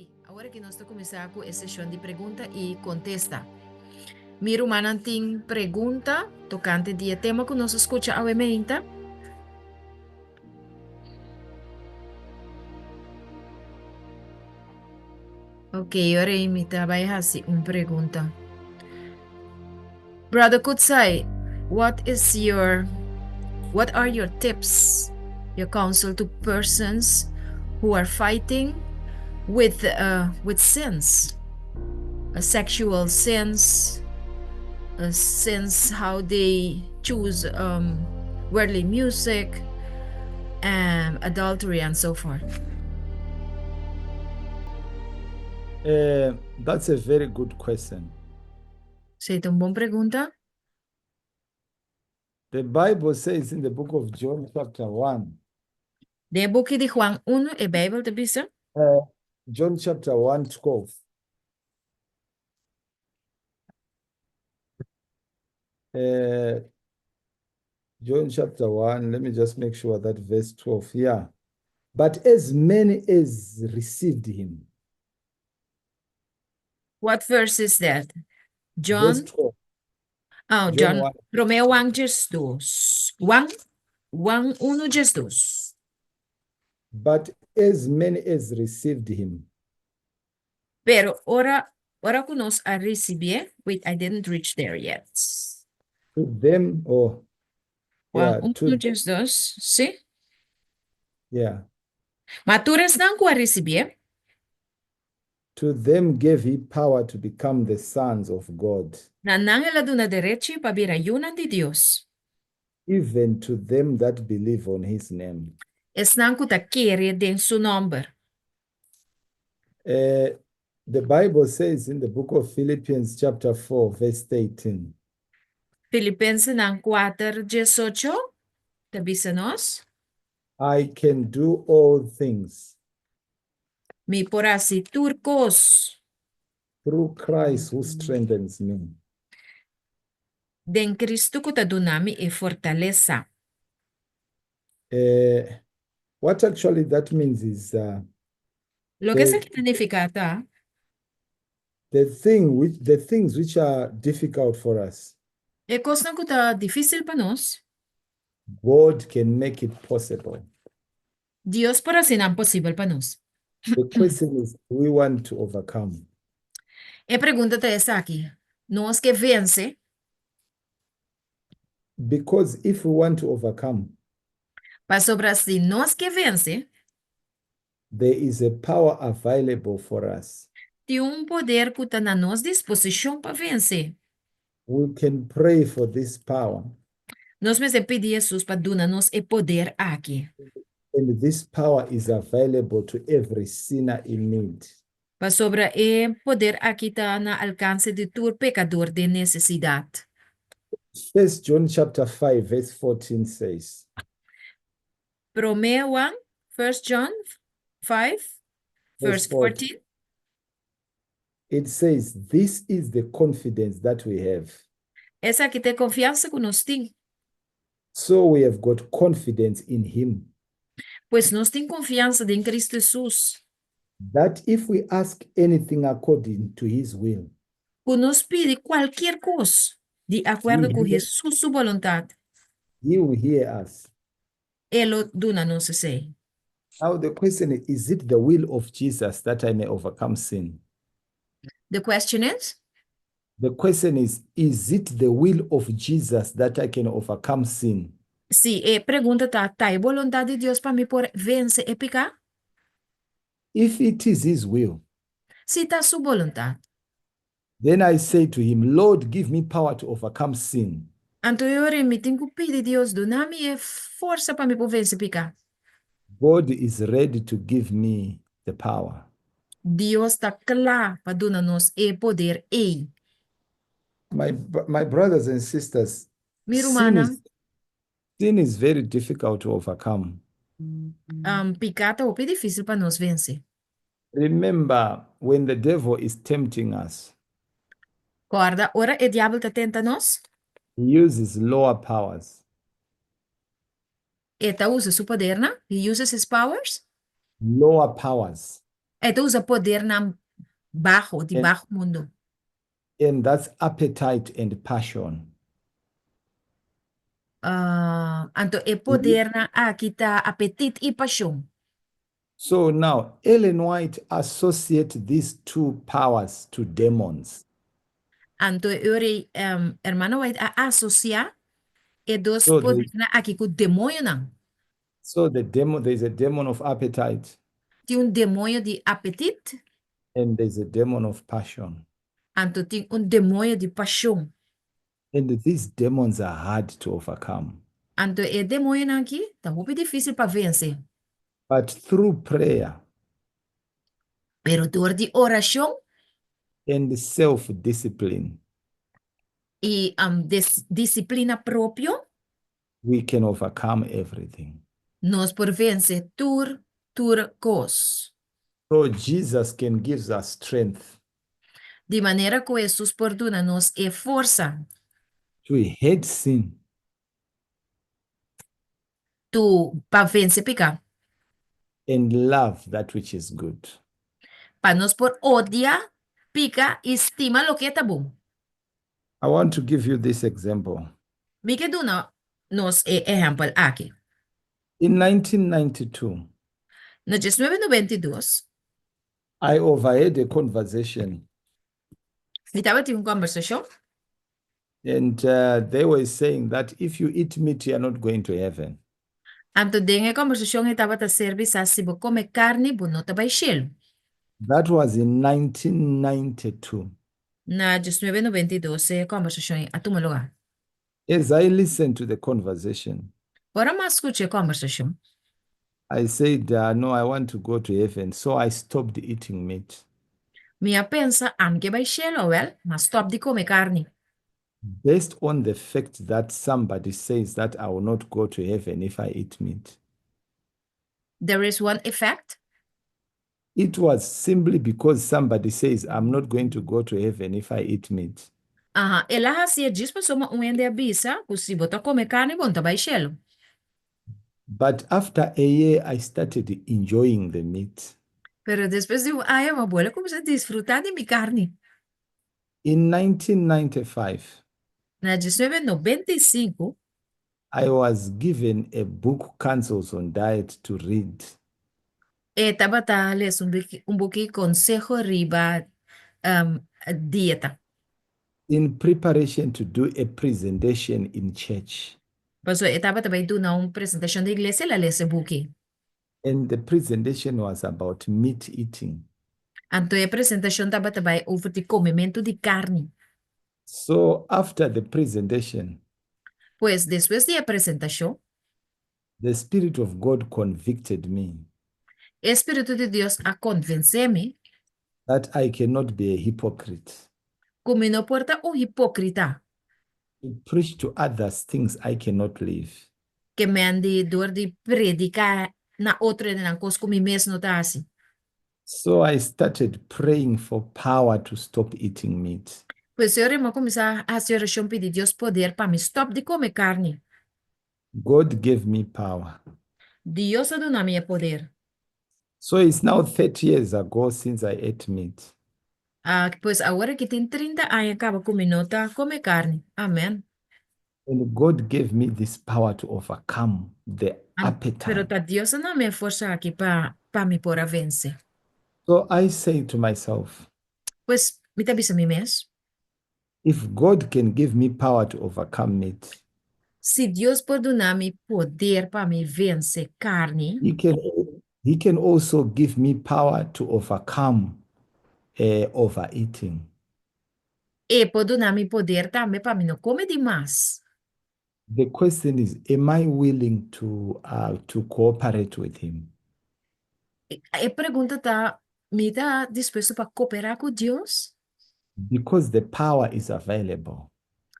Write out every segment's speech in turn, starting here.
Sí, awor aki nos ta kuminsá ku e seshon di pregunta i kontesta. Mi rumannan tin pregunta tokante di e tema ku nos a skucha awe meinta? Ok, ora ei mi ta bai hasi un pregunta. Brother Kutsai, what is your what are your tips, your counsel to persons who are fighting with uh, with sins, uh, sexual sins, uh, sins how they choose um, worldly music, um, adultery and so forth? Uh, that's a very good question. Sí, ta un bon pregunta. The Bible says in the book of John, chapter 1, Den e buki di Juan 1, e Bijbel ta bisa. uh, John chapter 1, 12. Uh, John chapter 1, let me just make sure that verse 12. Yeah. But as many as received him, What verse is that? verse John, 12, oh, John John, 1, Promé Juan 12. Juan, Juan 1, 12. but as many as received him, Pero ora, ora ku nos a risibié, wait, I didn't reach there yet. to them, oh, Juan yeah, 1, to, 12, sí? yeah, Ma tur esnan ku a risibié, to them gave he power to become the sons of God, na nan el a duna derechi pa bira yunan di Dios. even to them that believe on his name. Esnan ku ta kere den su nòmber. Uh, the Bible says in the book of Philippians, chapter 4, verse 13, Filipensenan kuater, diesocho ta bisa nos. I can do all things Mi por hasi tur kos. through Christ who strengthens me. Den Kristu ku ta duna mi e fortalesa. Uh, what actually that means is uh, Loke the, esaki ta nifiká ta. the thing which the things which are difficult for us, E kosnan ku ta difísil pa nos. God can make it possible. Dios por hasi nan posibel pa nos. The question is, do we want to overcome? E pregunta ta esaki, Nos ke vense? Because if we want to overcome, Pasobra si nos ke vense. There is a power available for us. Tin un poder ku ta na nos disposishon pa vense. We can pray for this power. Nos mester pidi Hesus pa duna nos e poder aki. And this power is available to every sinner in need. Pasobra e poder aki ta na alkanse di tur pekador den nesesidat. First John chapter 5 verse 14 says. Promé Juan, First John 5, Verse verse 14. 14. It says, This is the confidence that we have. Esaki ta e konfiansa ku nos tin. So we have got confidence in him. Pues nos tin konfiansa den Kristu Hesus. That if we ask anything according to his will. Ku nos pidi kualkier kos di akuerdo ku Hesus su boluntat. He will hear us. E lo duna nos esei. Now the question is, is it the will of Jesus that I may overcome sin? The question is? The question is, is it the will of Jesus that I can overcome sin? Sí, e pregunta ta, ta e boluntat di Dios pa mi por vense e piká? If it is his will. Si ta su boluntat. Then I say to him, Lord, give me power to overcome sin. Anto e ora mi tin ku pidi Dios duna mi e forsa pa mi por vense piká. God is ready to give me the power. Dios ta kla pa duna nos e poder ei. My, my brothers and sisters, Mi sin rumannan. is, sin is very difficult to overcome. Um, piká ta hopi difísil pa nos vense. Remember, when the devil is tempting us, Kòrda, ora e diabel ta tenta nos, he uses lower powers. e ta usa su podernan, he uses his powers. Lower powers. E ta usa podernan baho, di baho mundu. And that's appetite and passion. Anto e podernan aki ta apetit i pashon. So now, Ellen White associate these two powers to demons. Anto e Hermana White a asosiá e dos podernan aki ku demoñonan. So the demon, there's a demon of appetite. Tin un demoño di apetit. And there's a demon of passion. Anto tin un demoño di pashon. And these demons are hard to overcome. Anto e demoñonan aki ta hopi difísil pa vense. But through prayer Pero dor di orashon and self-discipline, i disiplina propio, we can overcome everything. Nos por vense tur kos. So Jesus can give us strength Di manera ku Hesus por duna nos e forsa to hate sin to pa vense piká and love that which is good. Pa nos por odia piká i stima loke ta bon. I want to give you this example. Mi ke duna nos e ehèmpel aki. In 1992, Na 1992, I overheard a conversation mi tabatin un kombersashon and they were saying that if you eat meat, you are not going to heaven. Anto den e kombersashon ei tabata ser bisá si bo kome karni, bo no ta bai shelu. That was in 1992. Na 1992 e kombersashon ei a tuma lugá. As I listened to the conversation, Ora m'a skucha e kombersashon, I said, "No, I want to go to heaven." So I stopped eating meat. Mi a pensa, "Ami ke bai shelu, wèl, m'a stòp di kome karni." Based on the fact that somebody says that I will not go to heaven if I eat meat. There is one effect. It was simply because somebody says I'm not going to go to heaven if I eat meat. Aha, el a hasié djis pasobra un hende a bisa ku si bo ta kome karni, bo no ta bai shelu. But after a year, I started enjoying the meat. Pero despues di un aña, mi a bolbe kuminsá disfrutá di mi karni. In 1995, Na 1995, I was given a book, Counsels on Diet, to read. E tabata lesa un buki Konseho riba Dieta. In preparation to do a presentation in church. Pasobra e tabata bai duna un presentashon den iglesia, el a lesa e buki. And the presentation was about meat eating. Anto e presentashon tabata bai over di komementu di karni. So after the presentation, Pues despues di e presentashon, the Spirit of God convicted me e Spiritu di Dios a konvensé mi that I cannot be a hypocrite ku mi no por ta un hipókrita to preach to others things I cannot live. Ke men di dor di prediká na otro hendenan kos ku mi mes no ta hasi. So I started praying for power to stop eating meat. Pues e ora mi a kuminsá hasi orashon pidi Dios poder pa mi stòp di kome karni. God gave me power. Dios a duna mi e poder. So it's now 30 years ago since I ate meat. Pues awor aki tin 30 aña kaba ku mi no ta kome karni. Amen. And God gave me this power to overcome the appetite. Pero ta Dios a duna mi e forsa aki pa mi por a vense. So I say to myself, Pues mi ta bisa mi mes, if God can give me power to overcome meat, si Dios por duna mi poder pa mi vense karni, He can also give me power to overcome overeating. E por duna mi poder tambe pa mi no kome di mas. The question is, am I willing to cooperate with Him? E pregunta ta, mi ta dispuesto pa kooperá ku Dios? Because the power is available.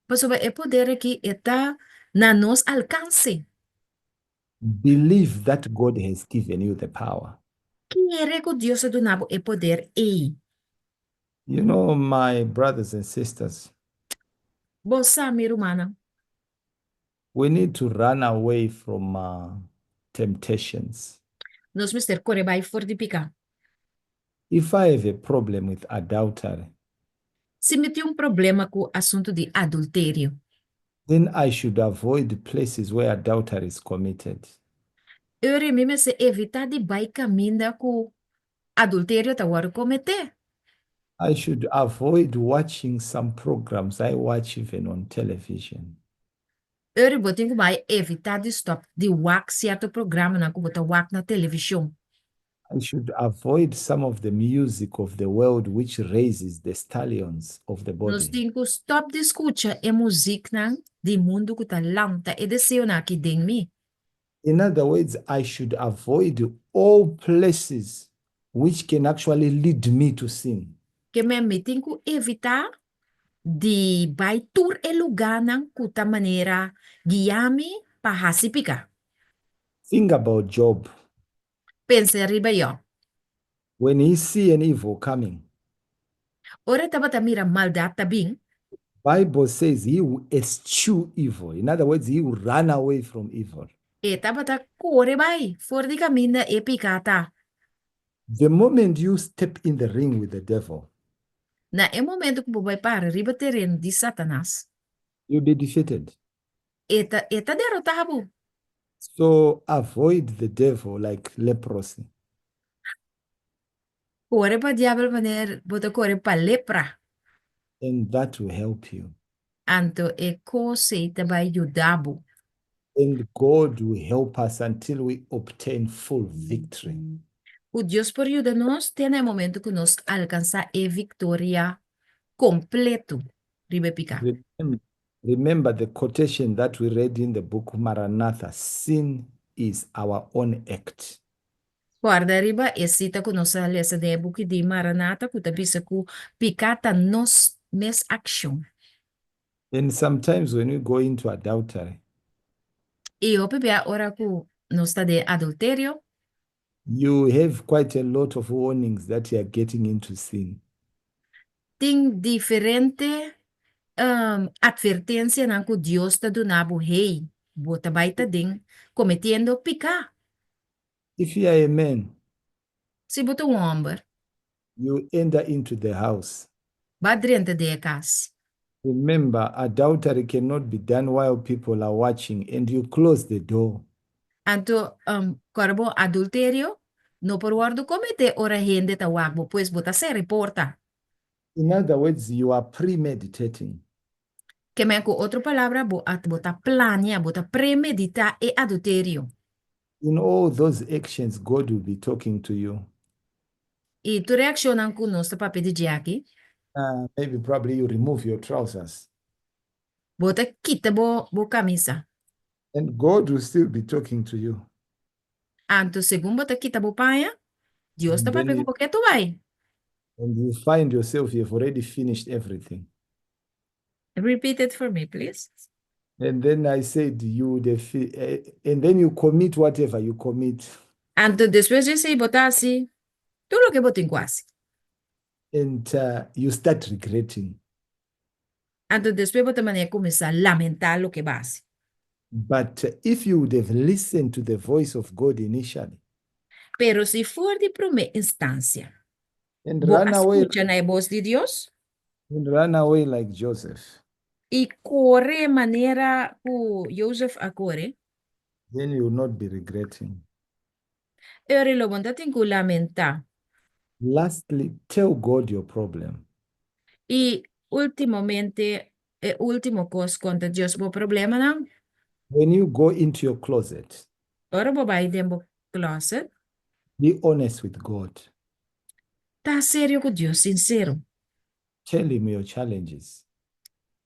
Pasobra e poder aki ta na nos alkanse. Believe that God has given you the power. Kere ku Dios a duna bo e poder ei. My brothers and sisters, Bo sa, mi rumannan, we need to run away from temptations. Nos mester kore bai for di piká. If I have a problem with adultery, Si mi tin un problema ku asuntu di adulterio, then I should avoid places where adultery is committed. Ora mi mester evitá di bai kaminda ku adulterio ta wòrdu kometé. I should avoid watching some programs I watch even on television. Ora bo tin ku bai evitá di stòp di wak sierto programanan ku bo ta wak na televishon. I should avoid some of the music of the world which raises the stallions of the Nos body. tin ku stòp di skucha e muziknan di mundu ku ta lanta e deseonan aki den mi. In other words, I should avoid all places which can actually lead me to sin. Ke men mi tin ku evitá di bai tur e lugánan ku ta manera guia mi pa hasi piká. Think about Job. Pensa riba Yòb. When he see an evil coming. Ora e tabata mira maldat ta bin. Bible says he will eschew evil. In other words, he will run away from evil. E tabata kore bai for di kaminda e piká ta. The moment you step in the ring with the devil. Na e momento ku bo bai para riba tereno di Satanas. You'll be defeated. E ta e ta derotá bo. So avoid the devil like leprosy. Kore pa diabel manera bo ta kore pa lepra. And that will help you. Anto e kos ei ta bai yuda bo. And God will help us until we obtain full victory. Ku Dios por yuda nos te na e momento ku nos alkansá e viktoria kompleto riba e piká. Remember the quotation that we read in the book Maranatha, Sin is our own act. Kòrda riba e sita ku nos a lesa den e buki di Maranatha ku ta bisa ku piká ta nos mes akshon. And sometimes when we go into adultery. I hopi bia ora ku nos ta den adulterio. You have quite a lot of warnings that you are getting into sin. Tin diferente atvertensianan ku Dios ta duna bo, hey, bo ta bai ta den kometiendo piká. If you are a man. Si bo ta un hòmber. You enter into the house. Ba drenta den e kas. Remember, adultery cannot be done while people are watching and you close the door. Anto, kòrda bo, adulterio no por wòrdu kometé ora hende ta wak bo, pues bo ta sera e porta. In other words, you are premeditating. Ke men ku otro palabra, bo a bo ta plania, bo ta premeditá e adulterio. In all those actions, God will be talking to you. I tur e akshonnan ku nos ta papia di dje aki. Maybe probably you remove your trousers. Bo ta kita bo bo kamisa. And God will still be talking to you. Anto segun bo ta kita bo paña, Dios ta papia ku bo ketu bai. And you find yourself you have already finished everything. Repeat it for me, please. And then I said you would have, and then you commit whatever you commit. Anto despues di esei bo ta hasi tur loke bo tin ku hasi. And you start regretting. Anto despues bo ta manera kuminsá lamentá loke bo a hasi. But if you would have listened to the voice of God initially. Pero si for di promé instansia And bo a run away. skucha na e bos di Dios. And run away like Joseph. I kore manera ku Joseph a kore. Then you will not be regretting. E ora lo bo no ta tin ku lamentá. Lastly, tell God your problem. I últimamente, e último kos, konta Dios bo problemanan. When you go into your closet. Ora bo bai den bo closet. Be honest with God. Ta serio ku Dios, sinsero. Tell him your challenges.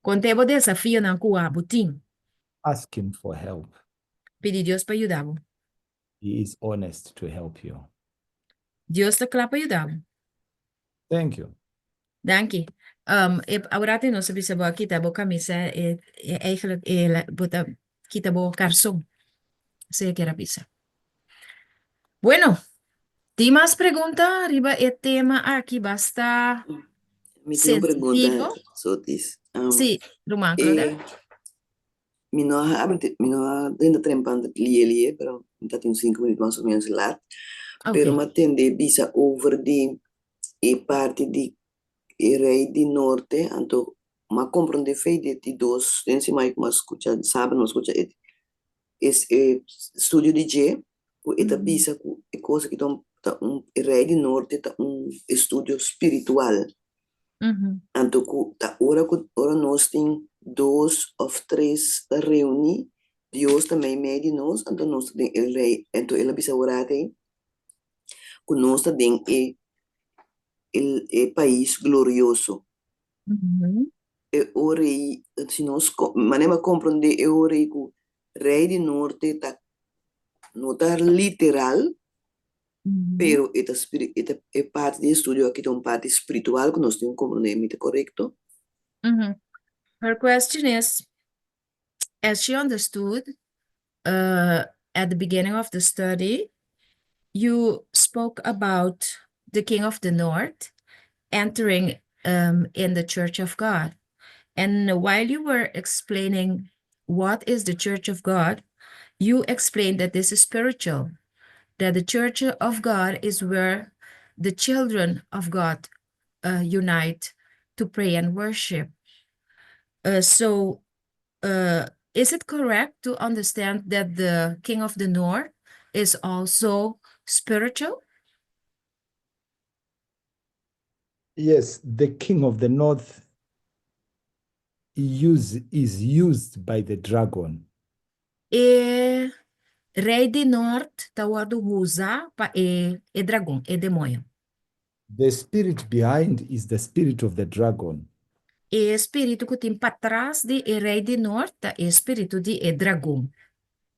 Kont'é bo desafionan ku abo tin. Ask him for help. Pidi Dios pa yuda bo. He is honest to help you. Dios ta kla pa yuda bo. Thank you. Danki. Um, e awor nos a bisa bo a kita bo kamisa, e, e eigenlijk e, bo ta kita bo karson. Esei e kier a bisa. Bueno, tin mas pregunta riba e tema aki basta Mi tin un pregunta, sensitivo? Sotis. Sí, ruman Claudette. Mi no a habri, mi no a drenta trempan lie lie, pero mi ta tin un sinku minuut mas o menos lat. Pero mi a tende bisa over di. E parti di e rei di norte, anto m'a komprondé fei di e di dos den siman ku m'a skucha, sabado m'a skucha e e studio di dje, ku e ta bisa ku e kos aki ta un ta un e rei di norte ta un estudio spiritual. Anto ku ta ora ku ora nos tin dos òf tres ta reuní, Dios ta meimei di nos, anto nos ta den e rei, anto el a bisa ora ei ku nos ta den e e pais glorioso. E ora ei, si nos manera mi a komprondé e ora ei ku rei di norte ta no ta literal, pero e ta e ta e parti di e estudio aki ta un parti spiritual ku nos tin ku komprondé. Mi ta korekto? Her question is, as she understood at the beginning of the study, you spoke about the king of the north entering in the church of God. And while you were explaining what is the church of God, you explained that this is spiritual, that the church of God is where the children of God unite to pray and worship. So, is it correct to understand that the king of the north is also spiritual? Yes, the king of the north use, is used by the dragon. E rei di nort ta wòrdu usa pa e e dragon, e demoño. The spirit behind is the spirit of the dragon. E spiritu ku tin patras di e rei di nort ta e spiritu di e dragon.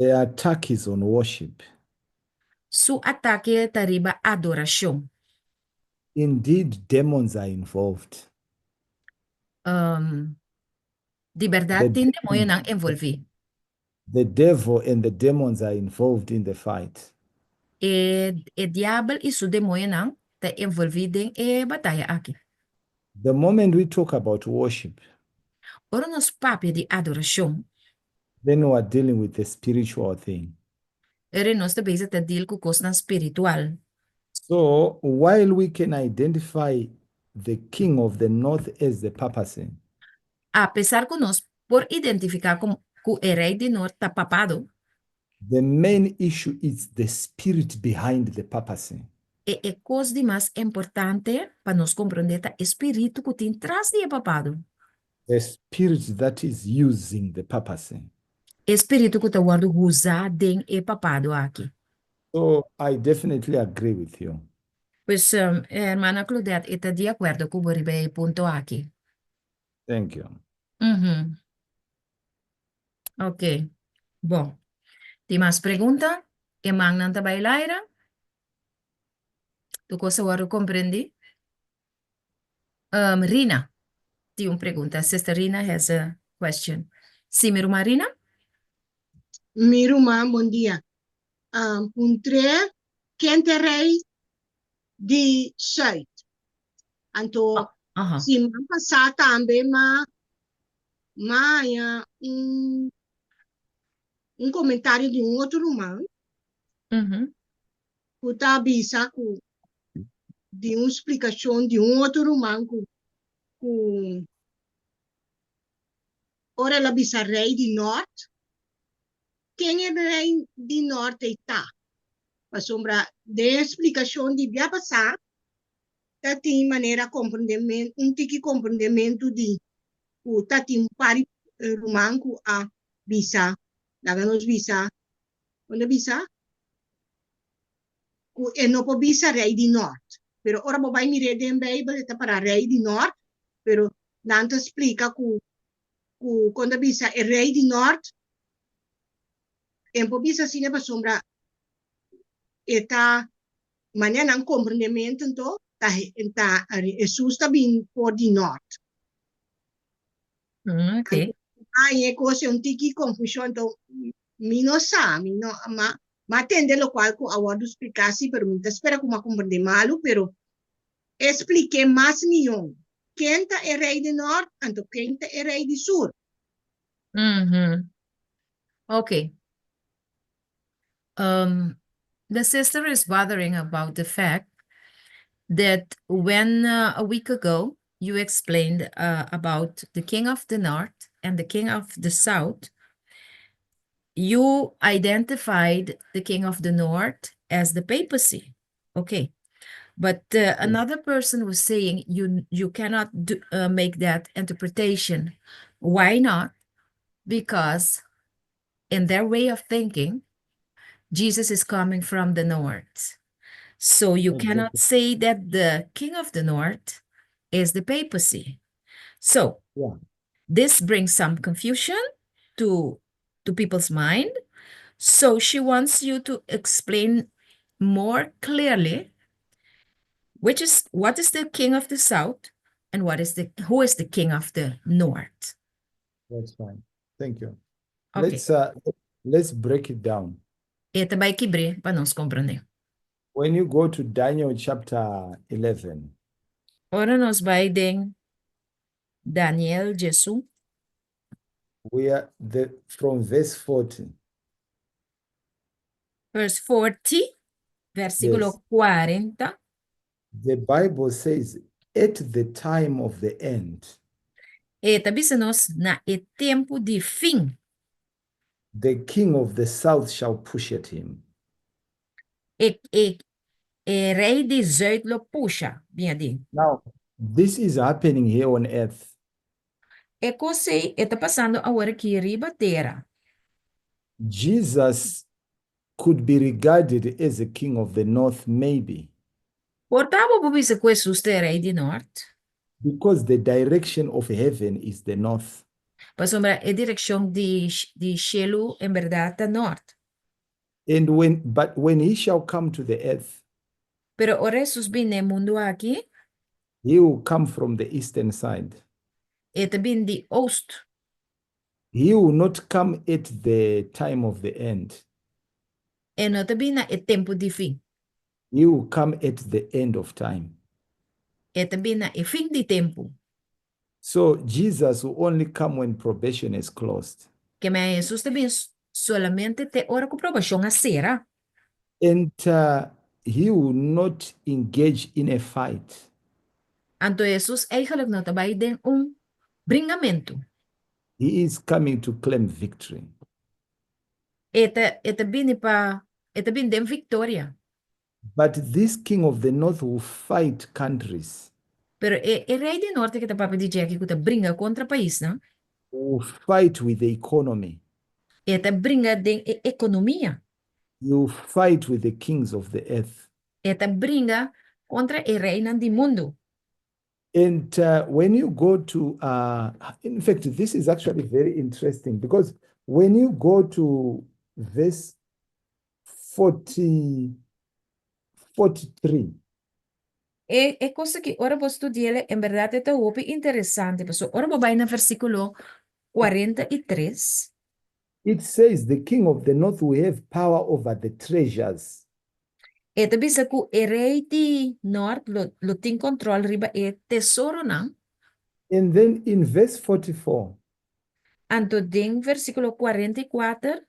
The attack is on worship. Su atake ta riba adorashon. Indeed, demons are involved. Di bèrdat tin demoñonan envolví. The devil and the demons are involved in the fight. E e diabel i su demoñonan ta envolví den e bataya aki. The moment we talk about worship. Ora nos papia di adorashon. Then we are dealing with the spiritual thing. Ora nos ta bezig ta deal ku kosnan spiritual. So while we can identify the king of the north as the papacy. Apesar ku nos por identifiká ku e rei di nort ta papado. The main issue is the spirit behind the papacy. E e kos di mas importante pa nos komprondé ta e spiritu ku tin tras di e papado. The spirit that is using the papacy. E spiritu ku ta wòrdu usá den e papado aki. So I definitely agree with you. Pues, hermana Claudette, e ta di akuerdo ku bo riba e punto aki. Thank you. Ok. Bon. Tin mas pregunta? E mannan ta bai laira? Tur kos a wòrdu komprendí? Rina tin un pregunta. Sister Rina has a question. Sí, mi ruman Rina? Mi ruman, bon dia. Puntr'é ken ta e rei di Sùit. Anto siman pasá tambe m'a haña un un komentario di un otro ruman ku ta bisa ku di un splikashon di un otro ruman ku ku ora el a bisa rei di nòrt, ken e rei di nòrt ei ta? Pasobra den e splikashon di bia pasá ta tin manera komprendementu, un tiki komprendementu di ku ta tin un par di ruman ku a bisa, laga nos bisa, kon ta bisa? Ku e no por bisa rei di nòrt. Pero ora bo bai mir'é den Beibel e ta para rei di nòrt, pero nan ta splika ku ku kon ta bisa e rei di nòrt, e por bisa asina pasobra e ta manera nan komprendementu anto ta ta Hesus ta bin for di nòrt. Okay. Ai e kos e un tiki konfushon anto mi no sa, mi no ma ma tende lokual ku a wòrdu spliká si pero mi ta spera ku mi a komprendé malu pero e splik'é mas mihó ken ta e rei di nòrt anto ken ta e rei di sur. Okay. The sister is bothering about the fact That when a week ago you explained about the king of the north and the king of the south, you identified the king of the north as the papacy. Okay. But another person was saying you cannot make that interpretation. Why not? Because in their way of thinking, Jesus is coming from the north. So you cannot say that the king of the north is the papacy. So this brings some confusion to people's mind. So she wants you to explain more clearly which is what is the king of the south and what is the who is the king of the north. That's fine. Thank you. Okay. Let's break it down. E ta bai kibr'é pa nos komprondé. When you go to Daniel chapter 11, Ora nos bai den Daniel 11, we are the from verse 40. Verse 40, versíkulo 40. The Bible says, "At the time of the end, E ta bisa nos na e tempu di fin, the king of the south shall push at him." E rei di zùit lo pusha, bin aden. Now, this is happening here on earth. E kos ei ta pasando awor aki riba tera. Jesus could be regarded as a king of the north, maybe, Por ta bo por bisa ku Hesus ta rei di nort, because the direction of heaven is the north. Pasobra e direkshon di shelu en berdat ta nort. And when but when he shall come to the earth, Pero ora Hesus bin na mundu aki, he will come from the eastern side. E ta bin di ost. He will not come at the time of the end. E no ta bin na e tempu di fin. He will come at the end of time. E ta bin na e fin di tempu. So Jesus will only come when probation is closed. Ke men Hesus ta bin solamente te ora ku probashon a sera. And he will not engage in a fight. Anto Hesus eigenlijk no ta bai den un bringamentu. He is coming to claim victory. E ta bin den viktoria. But this king of the north will fight countries, Pero e rei di nort ku ta papia di dje aki ku ta bringa kontra pais, no? will fight with the economy, E ta bringa den e ekonomia. he will fight with the kings of the earth. E ta bringa kontra e reinan di mundu. And when you go to, in fact, this is actually very interesting because when you go to verse 40, 43, E kos ku ora bo studia, en berdat ta hopi interesante. Paso ora bo bai na versíkulo 43, it says the king of the north will have power over the treasures. E ta bisa ku e rei di nort lo tin kontrol riba e tesoronan. And then in verse 44, Anto den versíkulo 44,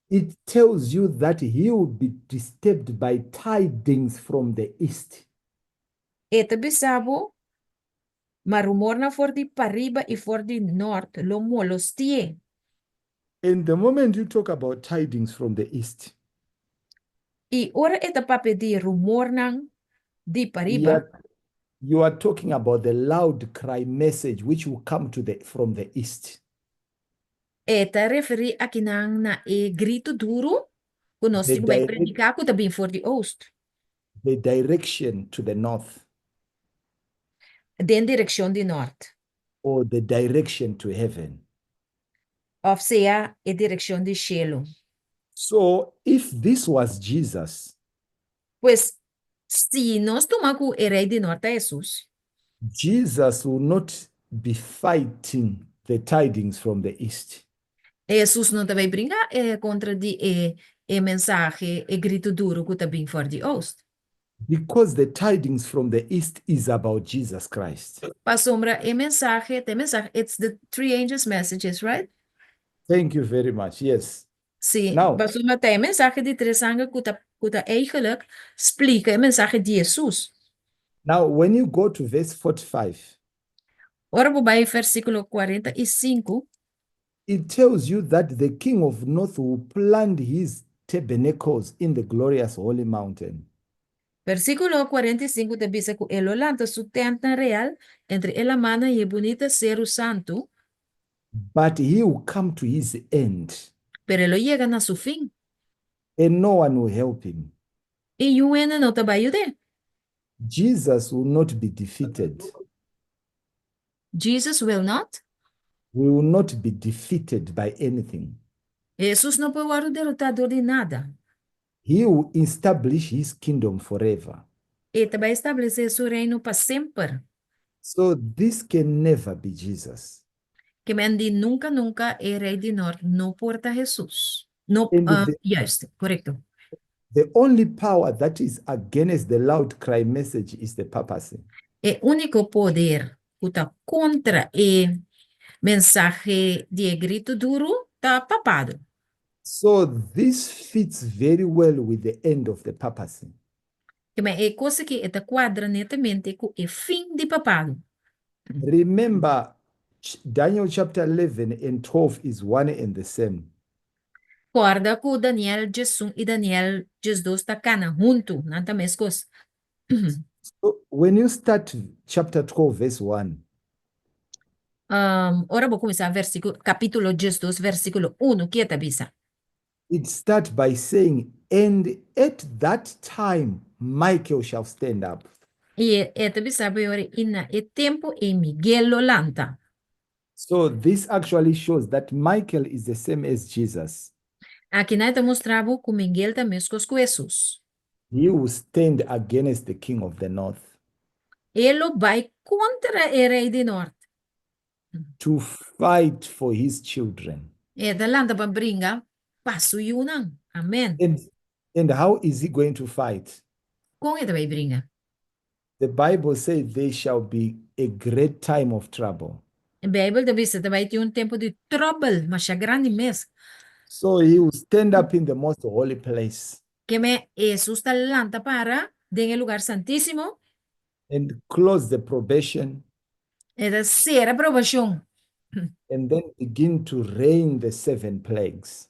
it tells you that he will be disturbed by tidings from the east. E ta bisa bo, ma rumornan for di pariba i for di nort lo molesti'é. And the moment you talk about tidings from the east, I ora e ta papia di rumornan di pariba, you are talking about the loud cry message which will come to the from the east. E ta referí akinan na e gritu duru ku nos The tin ku bai prediká ku ta bin for di ost. The direction to the north Den direkshon di nort. Or the direction to heaven. Òf sea e direkshon di shelu. So if this was Jesus, Pues, si nos tuma ku e rei di nort ta Hesus, Jesus will not be fighting the tidings from the east. Hesus no ta bai bringa kontra di e mensahe, e gritu duru ku ta bin for di ost. Because the tidings from the east is about Jesus Christ. Pasobra e mensahe, e mensahe, it's the three angels' messages, right? Thank you very much. Yes. Si, Now, pasobra ta e mensahe di tres angel ku ta eigenlijk splika e mensahe di Hesus. Now, when you go to verse 45, Ora bo bai versíkulo 45, it tells you that the king of north will plant his tabernacles in the glorious holy mountain. Versíkulo 45 ta bisa ku e lo lanta su tèntnan real entre e lamannan i e bunita seru santu. But he will come to his end. Pero e lo yega na su fin. And no one will help him. I niun hende no ta bai yud'é. Jesus will not be defeated. Jesus will not? Will not be defeated by anything. Hesus no por wòrdu derotá dor di nada. He will establish his kingdom forever. E ta bai establesé su reino pa semper. So this can never be Jesus. Ke men di nunka nunka e rei di nòrt no por ta Hesus. No, And the, juist, korekto. the only power that is against the loud cry message is the papacy. E úniko poder ku ta kontra e mensahe di e gritu duru ta papado. So this fits very well with the end of the papacy. Ke men e kos aki e ta kuadra netamente ku e fin di papado. Remember, Daniel chapter 11 and 12 is one and the same. Kòrda ku Daniel 11 i Daniel 12 ta kana huntu, nan ta meskos. So when you start chapter 12 verse 1, Ora bo kuminsá versíkulo, kapítulo 12 versíkulo 1, ke ta bisa? It start by saying, And at that time Michael shall stand up. I e ta bisa bo e ora, I na e tempu ei Miguel lo lanta. So this actually shows that Michael is the same as Jesus. Akinan e ta mustra bo ku Miguel ta meskos ku Hesus. He will stand against the king of the north. E lo bai kontra e rei di nort. To fight for his children. E ta lanta pa bringa pa su yunan. Amen. And how is he going to fight? Kon e ta bai bringa? The Bible says there shall be a great time of trouble. E Bijbel ta bisa ta bai tin un tempu di tròbel masha grandi mes. So he will stand up in the most holy place. Keme Hesus ta lanta para den e lugar santísimo. And close the probation. E ta sera probashon. And then begin to rain the seven plagues.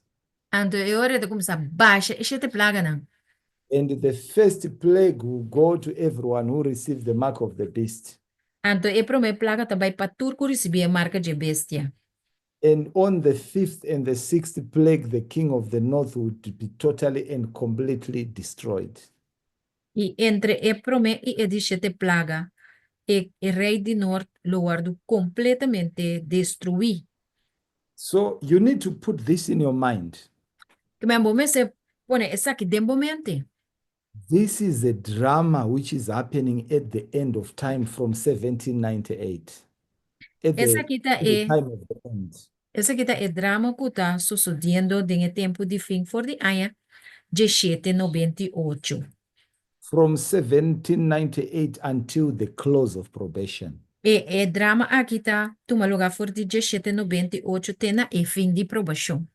Anto e ora e ta kuminsá basha e shete plaganan. And the first plague will go to everyone who receive the mark of the beast. Anto e promé plaga ta bai pa tur ku risibí e marka dje bestia. And on the fifth and the sixth plague the king of the north would be totally and completely destroyed. I entre e promé i e di shete plaga, e e rei di nort lo wòrdu kompletamente destruí. So you need to put this in your mind. Kimen bo mester pone esaki den bo mente. This is a drama which is happening at the end of time from 1798. At the, Esaki ta at the e time of the end. Esaki ta e drama ku ta sosodiendo den e tempu di fin for di aña 1798. From 1798 until the close of probation. E e drama aki ta tuma lugá for di 1798 te na e fin di probashon.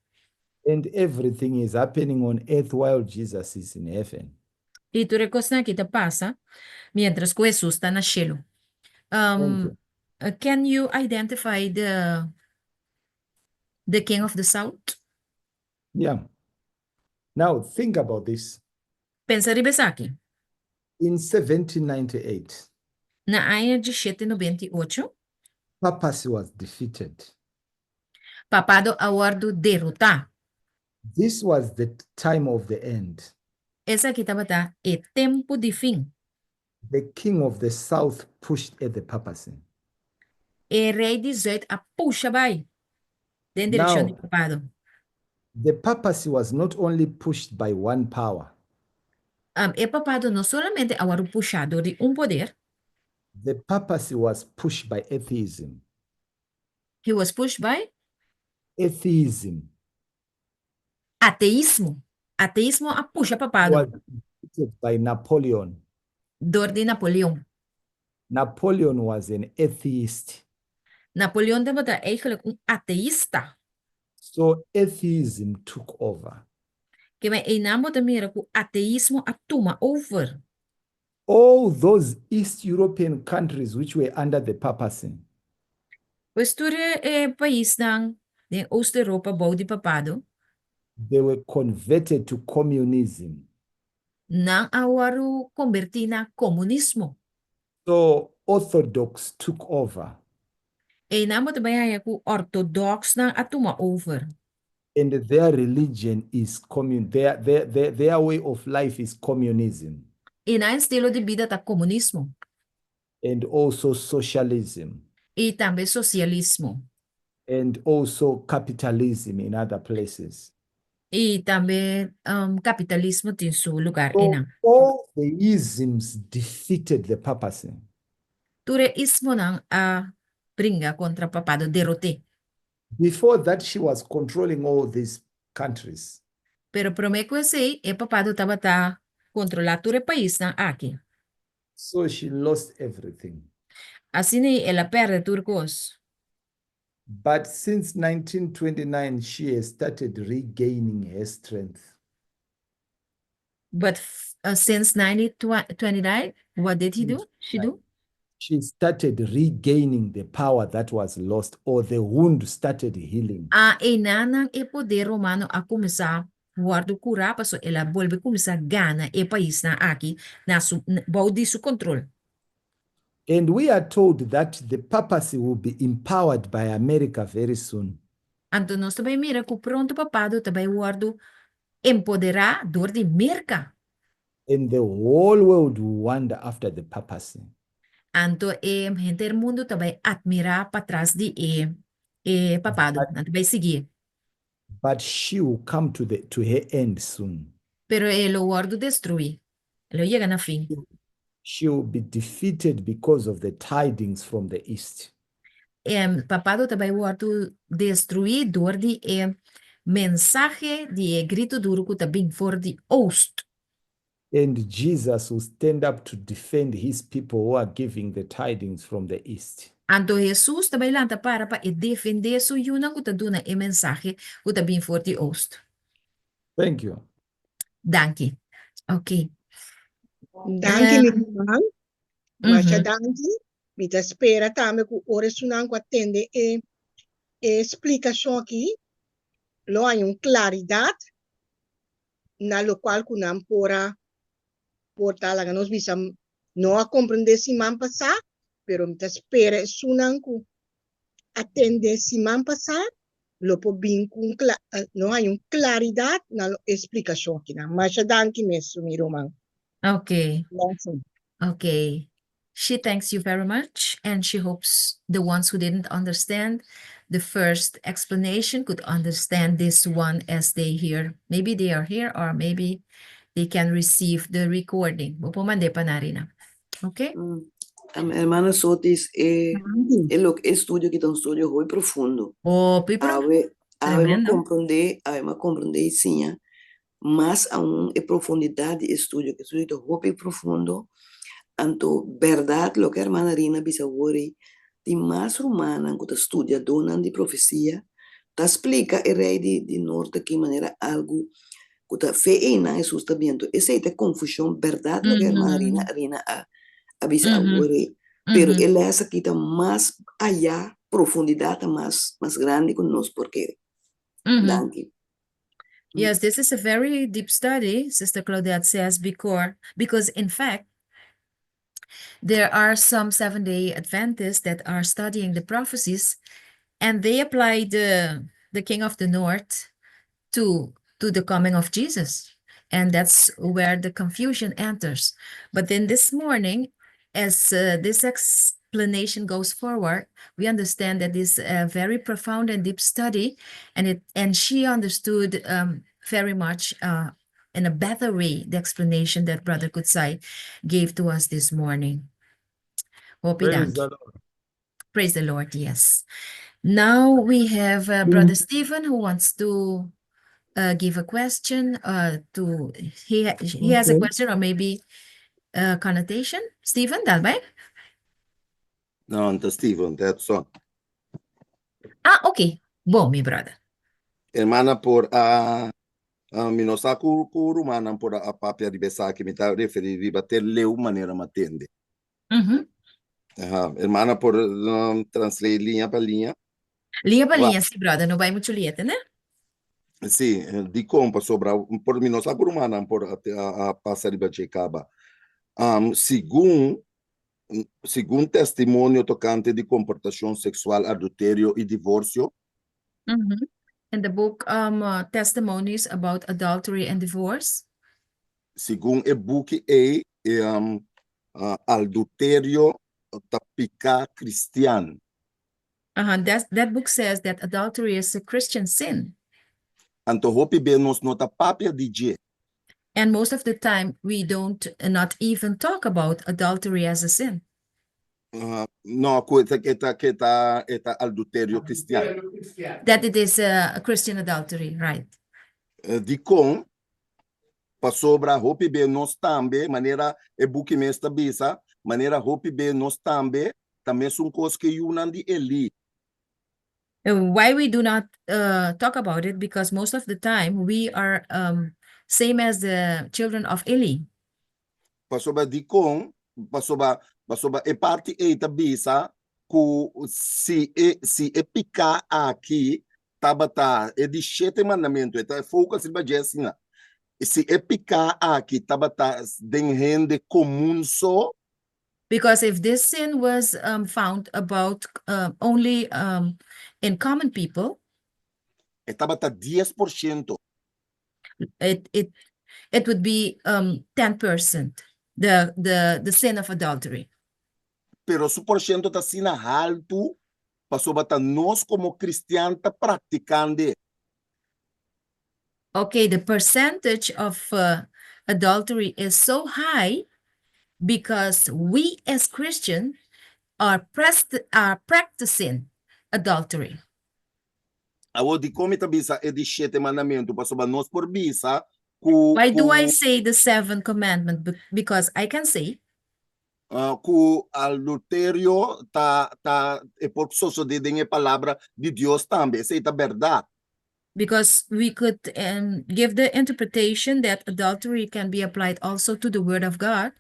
And everything is happening on earth while Jesus is in heaven. I tur e kosnan aki ta pasa miéntras ku Hesus ta na shelu. Thank you. Can you identify the the king of the south? Yeah. Now think about this. Pensa riba esaki. In 1798, Na aña 1798, papacy was defeated. Papado a wòrdu derotá. This was the time of the end. Esaki tabata e tempu di fin. The king of the south pushed at the papacy. E rei di zùit a pusha bai den direkshon di Now, papado. the papacy was not only pushed by one power. E papado no solamente a wòrdu pushá dor di un poder. The papacy was pushed by atheism. He was pushed by? Atheism. Ateismo. Ateismo a pusha papado. Was defeated by Napoleon. Dor di Napoleon. Napoleon was an atheist. Napoleon tabata eigenlijk un ateista. So atheism took over. Ke men einan bo ta mira ku ateismo a tuma over. All those East European countries which were under the papacy. Pues tur e paisnan den Oost Europa bou di papado. They were converted to communism. Nan a wòrdu kombertí na komunismo. So Orthodox took over. Einan bo ta bai haña ku òrtodòksnan a tuma over. And their religion is commun their their their their way of life is communism. I nan estilo di bida ta komunismo. And also socialism. I tambe sosialismo. And also capitalism in other places. I tambe kapitalismo tin su lugar So einan. all the isms defeated the papacy. Tur e ismonan a bringa kontra papado, derot'é. Before that she was controlling all these countries. Pero promé ku esei, e papado tabata kontrolá tur e paisnan aki. So she lost everything. Asina ei el a pèrdè tur kos. But since 1929 she has started regaining her strength. But since 1929, what did he do? She do? She started regaining the power that was lost or the wound started healing. A Einanan e poder romano a kuminsá wòrdu kurá pasobra el a bolbe kuminsá gana e paisnan aki na su bou di su kontrol. And we are told that the papacy will be empowered by America very soon. Anto nos ta bai mira ku pronto papado ta bai wòrdu empoderá dor di Merka. And the whole world will wonder after the papacy. Anto e henter mundu ta bai atmirá patras di e e papado, nan ta bai siguié. But she will come to the to her end soon. Pero e lo wòrdu destruí, e lo yega na fin. She will be defeated because of the tidings from the east. E papado ta bai wòrdu destruí dor di e mensahe di e gritu duru ku ta bin for di oost. And Jesus will stand up to defend his people who are giving the tidings from the east. Anto Hesus ta bai lanta para pa e defendé su yunan ku ta duna e mensahe ku ta bin for di oost. Thank you. Danki. Ok. Danki mi ruman. Masha danki. Mi ta spera tambe ku ora esunnan ku a tende e e splikashon aki lo haña un klaridat na lokual ku nan por a por ta laga nos bisa no a komprendé siman pasá, pero mi ta spera esunnan ku a tende siman pasá lo por bin ku un kla lo haña un klaridat na e splikashon akinan. Masha danki mes, mi ruman. Ok. Blessing. Ok. She thanks you very much and she hopes the ones who didn't understand the first explanation could understand this one as they hear. Maybe they are here or maybe they can receive the recording. Bo por mand'é pa nan, Rina. Ok? Hermana Sotis, e e loke e estudio aki ta un estudio hopi profundo. Hopi profundo. Awe awe mi a Tremendo. komprondé, awe mi a komprondé i siña Mas aun e profundidat di e studio, ku e studio ta hopi profundo, anto bèrdat loke hermana Rina a bisa awor ei, tin mas rumannan ku ta studiadónan di profesia ta splika e rei di di norte aki manera algu ku ta fe einan Hesus ta bientu. Esei ta e konfushon, bèrdat loke hermana Rina Rina a a bisa awor ei, pero e lès aki ta mas ayá, profundidat ta mas mas grandi ku nos por kere. Danki. Yes, this is a very deep study, Sister Claudette says, because, because in fact, there are some Seventh day Adventists that are studying the prophecies and they apply the, the King of the North to, to the coming of Jesus. And that's where the confusion enters. But then this morning, as uh, this explanation goes forward, we understand that this a very profound and deep study, and it and she understood um, very much uh, in a better way the explanation that Brother Kutsai gave to us this morning. Hopi Praise danki. the Lord. Praise the Lord, yes. Now we have uh, Brother Stephen who wants to uh, give a question uh, to he he has a Okay. question or maybe a connotation. Stephen, dal bai? No, anta Steven, that's all. Ah, okay. Bon, mi brother. Hermana por a Mi no sa ku ku rumannan por a papia riba esaki, mi ta referí riba te leu manera mi a tende. Aha, hermana por translate liña pa liña? Liña pa liña, sí, brother, no bai muchu liña, tende? Sí, dikon? Pasobra por mi no sa ku rumannan por a pasa riba dje kaba. Segun segun testimonio tokante di komportashon seksual, adulterio i divorsio. In the book Testimonies about Adultery and Divorce. Segun e buki ei, adulterio ta piká kristian. Aha, that, that book says that adultery is a Christian sin. Anto hopi be nos no ta papia di dje. And most of the time we don't not even talk about adultery as a sin. No, ku e ta, e ta, ku e ta, e ta adulterio kristian. That it is a Christian adultery, right. Dikon? Pasobra hopi be nos tambe, manera e buki mes ta bisa, manera hopi be nos tambe ta mesun kos ku e yunan di Elí. Why we do not talk about it? Because most of the time we are same as the children of Eli. Pasobra dikon? Pasobra, pasobra e parti ei ta bisa ku si e, si e piká aki tabata e di shete mandamentu, e ta focus riba dje asina, si e piká aki tabata den hende komun so, Because if this sin was found about only in common people, E tabata dies por shento. It it it would be 10%, the sin of adultery. Pero su por shento ta asina haltu pasobra ta nos komo kristian ta praktikand'e. Okay, the percentage of adultery is so high because we as Christian are are practicing adultery. Awor, dikon mi ta bisa e di shete mandamentu? Pasobra nos por bisa ku Why do I say the seventh commandment? Because I can say. Ku adulterio ta ta e por sosodé den e palabra di Dios tambe. Esei ta bèrdat. Because we could give the interpretation that adultery can be applied also to the word of God.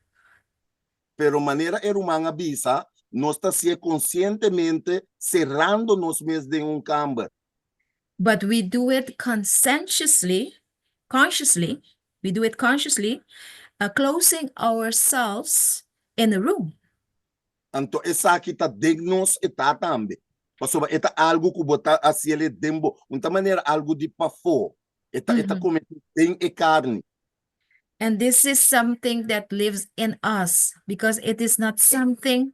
Pero manera e ruman a bisa, nos ta hasié konsientemente serando nos mes den un kamber. But we do it conscientiously, consciously, we do it consciously, closing ourselves in a room. Anto esaki ta den nos e ta tambe, pasobra e ta algu ku bo ta hasiel den bo, un ta manera algu di pafó, e ta e ta kometí den e karni. And this is something that lives in us because it is not something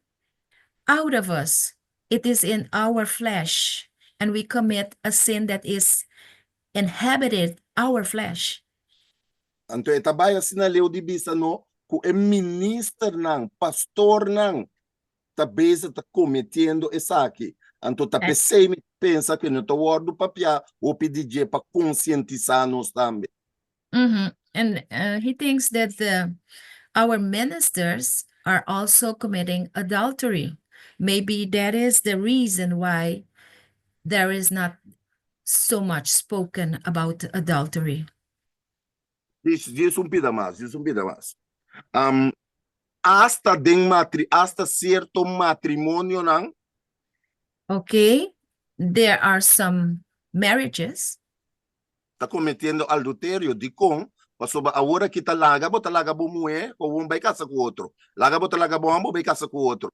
out of us. It is in our flesh and we commit a sin that is inhabited our flesh. Anto e ta bai asina leu di bisa no ku e ministernan, pastornan ta bezig ta kometiendo esaki. Anto ta p'esei mi ta pensa ku e no ta wòrdu papiá hopi di dje pa konsientisá nos tambe. And he thinks that the our ministers are also committing adultery. Maybe that is the reason why there is not so much spoken about adultery. Djis un pida mas, djis un pida mas. Asta den matri, asta sierto matrimonionan. Okay, there are some marriages. Ta kometiendo adulterio. Dikon? Pasobra awor aki ta laga bo ta laga bo muhé pa bo bai kasa ku otro. Laga bo ta laga bo hòmber bai kasa ku otro.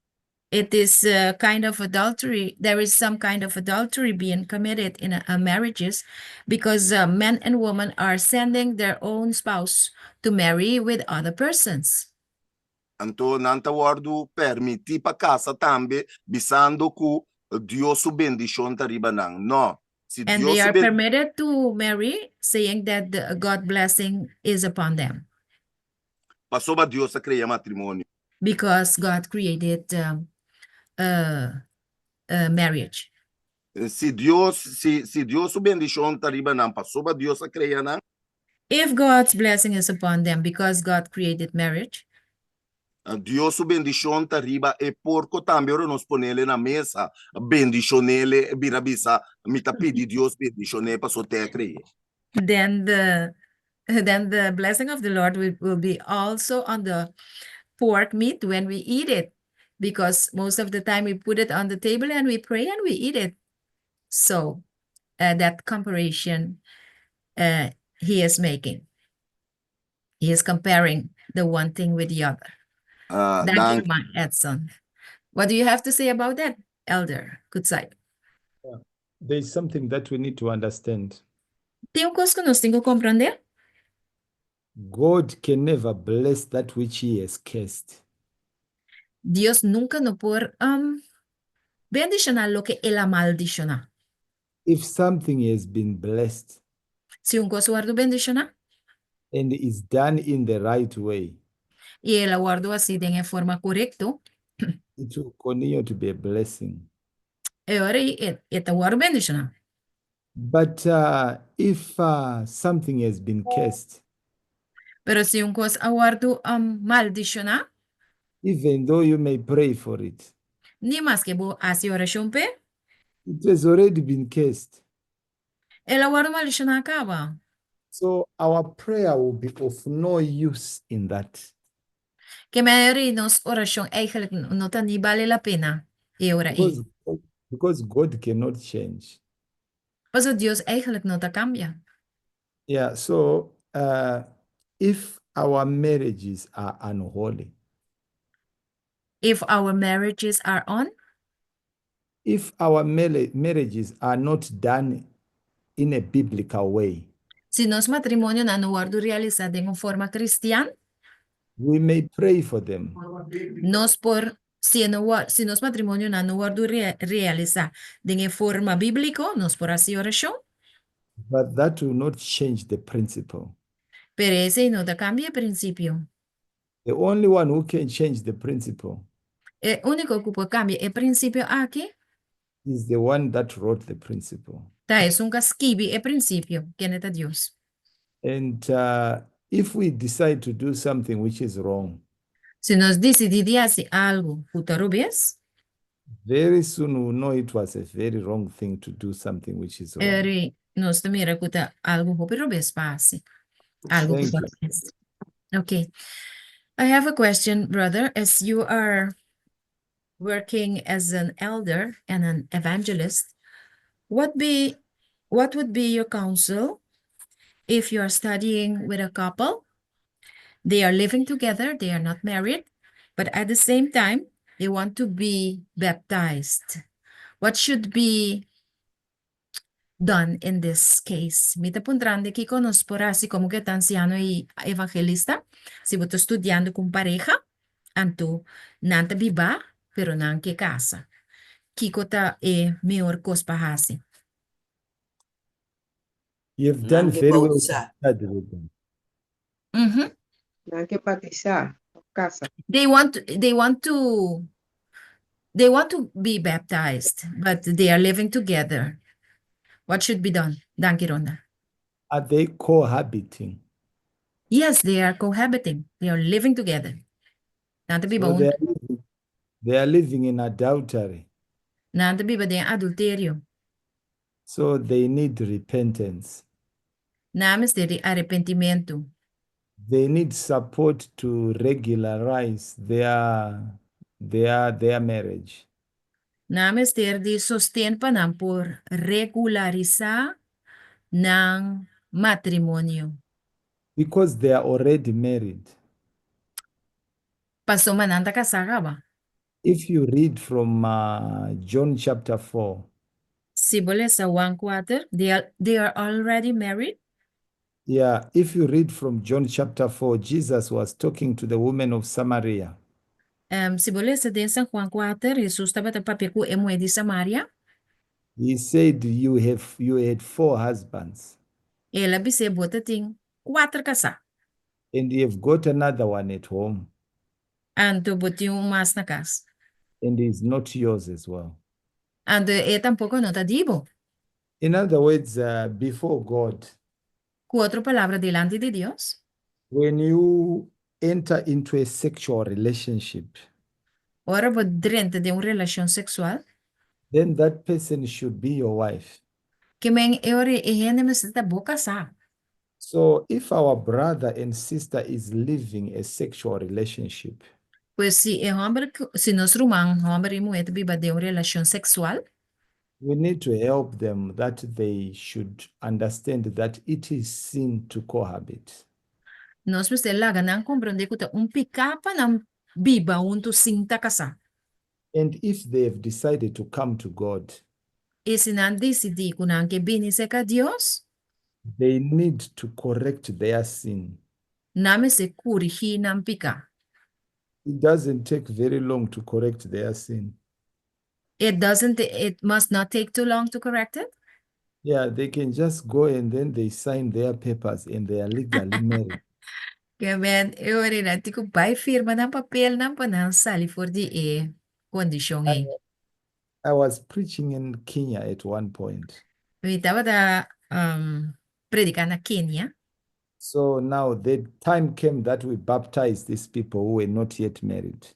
It is a kind of adultery, there is some kind of adultery being committed in marriages because men and women are sending their own spouse to marry with other persons. Anto nan ta wòrdu permití pa kasa tambe bisando ku Dios su bendishon ta riba nan. Nò, si And Dios they su are permitted to marry saying that the God blessing is upon them. Pasobra Dios a krea matrimonio. Because God created marriage. Si Dios, si, si Dios su bendishon ta riba nan pasobra Dios a krea nan. If God's blessing is upon them because God created marriage. Dios su bendishon ta riba e porko tambe ora nos ponele na mesa, bendishonele, bira bisa, mi ta pidi Dios bendishon'é pasobra te a kre'é. Then the. Then the blessing of the Lord will be also on the pork meat when we eat it, because most of the time we put it on the table and we pray and we eat it. So that comparison he is making. He is comparing the one thing with the other. Thank you, Dank, Mark Edson. What do you have to say about that, Elder Kutsai? There is something that we need to understand. Tin un kos ku nos tin ku komprondé? God can never bless that which he has cursed. Dios nunka no por bendishoná loke el a maldishoná. If something has been blessed Si un kos wòrdu bendishoná and is done in the right way, i el a wòrdu hasí den forma korekto, it will continue to be a blessing. E ora e ta wòrdu bendishoná. But if something has been cursed, Pero si un kos a wòrdu maldishoná, even though you may pray for it, ni maske bo hasi orashon p'e, it has already been cursed. El a wòrdu maldishoná kaba. So our prayer will be of no use in that. Ke men nos orashon eigenlijk no ta ni bale la pena. E ora ei. Because God cannot change. Paso Dios eigenlijk no ta kambia. Yeah, so if our marriages are unholy, If our marriages are on, if our marriages are not done in a biblical way, si nos matrimonionan no wòrdu realisá den un forma kristian, we may pray for them, nos por si no si nos matrimonionan no wòrdu realisá den forma bíbliko, nos por hasi orashon, but that will not change the principle. Pero esei no ta kambia e prinsipio. The only one who can change the principle E úniko ku por kambia e prinsipio aki is the one that wrote the principle. Ta esun ku a skibi e prinsipio, kende ta Dios. And if we decide to do something which is wrong, Si nos disidí di hasi algu ku ta robes, very soon we'll know it was a very wrong thing to do something which is wrong. Eri nos ta mira ku ta algu hopi robes pa hasi. Algu Thank ku you. robes. Okay. I have a question, brother. As you are working as an elder and an evangelist, what would be your counsel if you are studying with a couple? They are living together, they are not married, but at the same time, they want to be baptized. What should be done in this case? Mi ta puntrando kiko nos por hasi komo ku ansiano i evangelista, si bo ta studiando ku pareha, anto nan ta biba, pero nan ke kasa. Kiko ta e mihó kos pa hasi? You've done Nan ke very well to boutisá. study with them. Nan ke batisá, kasa. They want to be baptized, but they are living together. What should be done? Danki, Ronda. Are they cohabiting? Yes, they are cohabiting. They are living together. Nan ta biba So huntu. They are living in adultery. Nan ta biba den adulterio. So they need repentance. Nan mester di arepentimentu. They need support to regularize their marriage. Nan mester di sosten pa nan por regularisá nan matrimonio. Because they are already married. Pasobra nan ta kasá kaba. If you read from John chapter 4, Si bo lesa Juan 4, they are already married. Yeah, if you read from John chapter 4, Jesus was talking to the woman of Samaria. Si bo lesa den San Juan 4, Jesus tabata papia ku e muhé di Samaria. He said, You had four husbands, El a bis'é, bo tabatin kuater kasá. And you have got another one at home, Anto bo tin un mas na kas. And he's not yours as well." Anto e tampoko no ta di bo. In other words, before God, Ku otro palabra, dilanti di Dios, when you enter into a sexual relationship, ora bo drenta den un relashon seksual, then that person should be your wife. Ke men e ora e hende mester ta bo kasá. So if our brother and sister is living a sexual relationship, Pues si e hòmber, si nos ruman hòmber i muhé ta biba den un relashon seksual, we need to help them that they should understand that it is sin to cohabit. Nos mester laga nan komprondé ku ta un piká pa nan biba huntu sin ta kasá. And if they have decided to come to God, I si nan disidí ku nan ke bini serka Dios, they need to correct their sin. Nan mester korigí nan piká. It doesn't take very long to correct their sin. It doesn't, it must not take too long to correct it? Yeah, they can just go and then they sign their papers and they are legally married. Ke men, e ora nan tin ku bai firma nan papelnan pa nan sali for di e kondishon ei. I was preaching in Kenya at one point. Mi tabata prediká na Kenia. So now the time came that we baptized these people who were not yet married.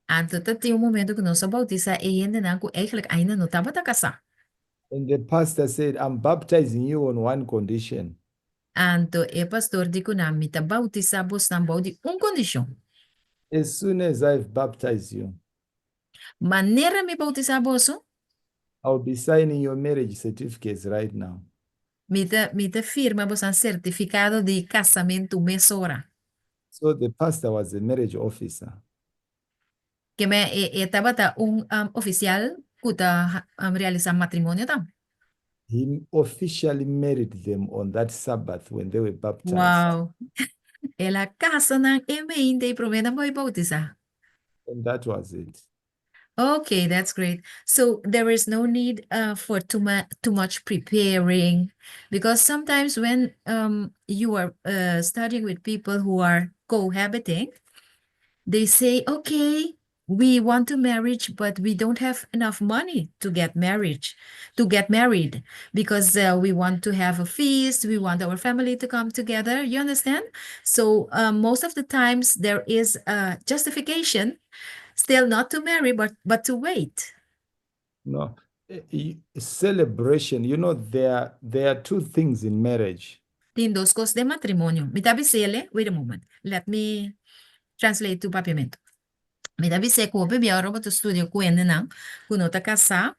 Anto ta tin un momento ku nos a boutisá e hendenan ku eigenlijk ainda no tabata kasá. And the pastor said, "I'm baptizing you on one condition." Anto e pastor di ku nan, "Mi ta boutisá bosnan bou di un kondishon." "As soon as I've baptized you, Manera mi boutisá boso, I'll be signing your marriage certificates right now." Mi ta firma boso sertifikado di kasamentu mesora. So the pastor was a marriage officer. Ke men e tabata un ofisial ku ta realisá matrimonio tambe. He officially married them on that Sabbath when they were baptized. Wow. El a kasa nan e mainta ei promé nan bai boutisá. And that was it. Okay, that's great. So there is no need for too much preparing because sometimes when you are studying with people who are cohabiting, they say, "Okay, we want to marriage, but we don't have enough money to get married because we want to have a feast, we want our family to come together." You understand? So most of the times there is a justification still not to marry, but to wait. No, celebration, there are two things in marriage. Tin dos kos den matrimonio. Mi ta bis'é, wait a moment. Let me translate to Papiamento. Mi ta bis'é ku hopi bia ora bo ta studia ku hendenan ku no ta kasá,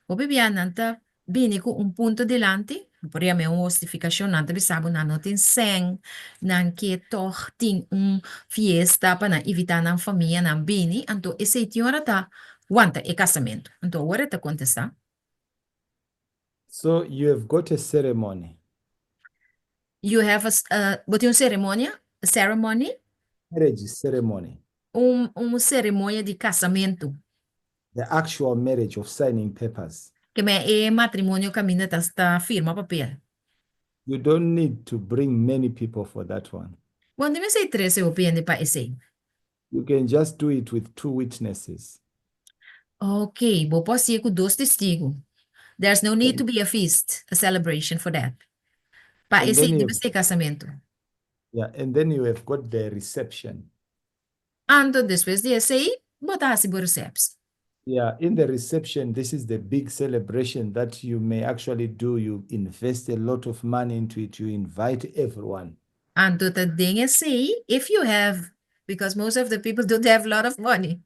hopi bia nan ta bini ku un punto dilanti, por yam'é un hustifikashon, nan ta bisa bo nan no tin sèn, nan ke tòg tin un fiesta pa nan invitá nan famia nan bini, anto esei tin ora ta wanta e kasamentu. Anto awor e ta kontestá. So you have got a ceremony. You have a, bo tin un seremonia, a ceremony, Marriage ceremony. un seremonia di kasamentu. The actual marriage of signing papers. Ke men e matrimonio kaminda ta firma papel. You don't need to bring many people for that one. Bo no mester trese hopi hende pa esei. You can just do it with two witnesses. Ok, bo por hasié ku dos testigu. There's no need to be a feast, a celebration for that. Pa And esei then you debe ser kasamentu. Yeah, and then you have got the reception. Anto despues di esei, bo ta hasi bo resepsi. Yeah, in the reception, this is the big celebration that you may actually do. You invest a lot of money into it. You invite everyone. Anto ta den esei, if you have, because most of the people don't have a lot of money.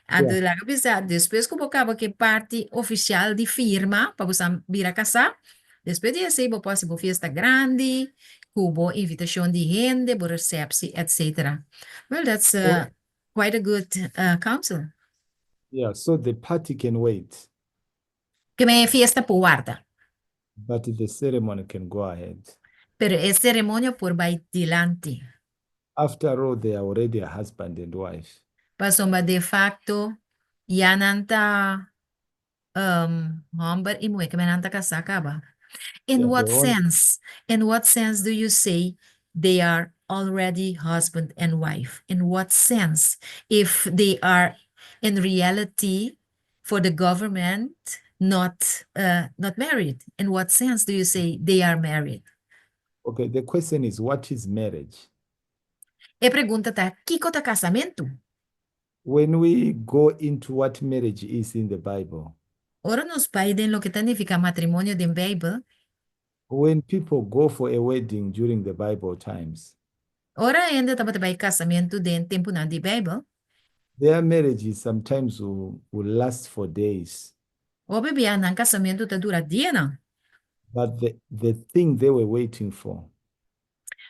Anto laga bisa, despues ku bo kaba ku e parti ofisial di firma, pa bo bira kasá, despues di esei bo por hasi bo fiesta grandi, ku bo invitashon di hende, bo resepsi, etc. Well, that's quite a good counsel. Yeah, so the party can wait, Ke men e fiesta por warda. But the ceremony can go ahead. Pero e seremonia por bai dilanti. After all, they are already a husband and wife. Pasobra de facto, ya nan ta hòmber i muhé, ke men nan ta kasá kaba. In Yeah, what they want- sense? In what sense do you say they are already husband and wife? In what sense? If they are in reality for the government not married. In what sense do you say they are married? Okay, the question is, what is marriage? E pregunta ta, kiko ta kasamentu? When we go into what marriage is in the Bible, Ora nos bai den loke ta nifiká matrimonio den Beibel, When people go for a wedding during the Bible times, Ora hende tabata bai kasamentu den tempunan di Beibel, their marriages sometimes will last for days. Hopi bia nan kasamentu ta dura dianan. But the thing they were waiting for,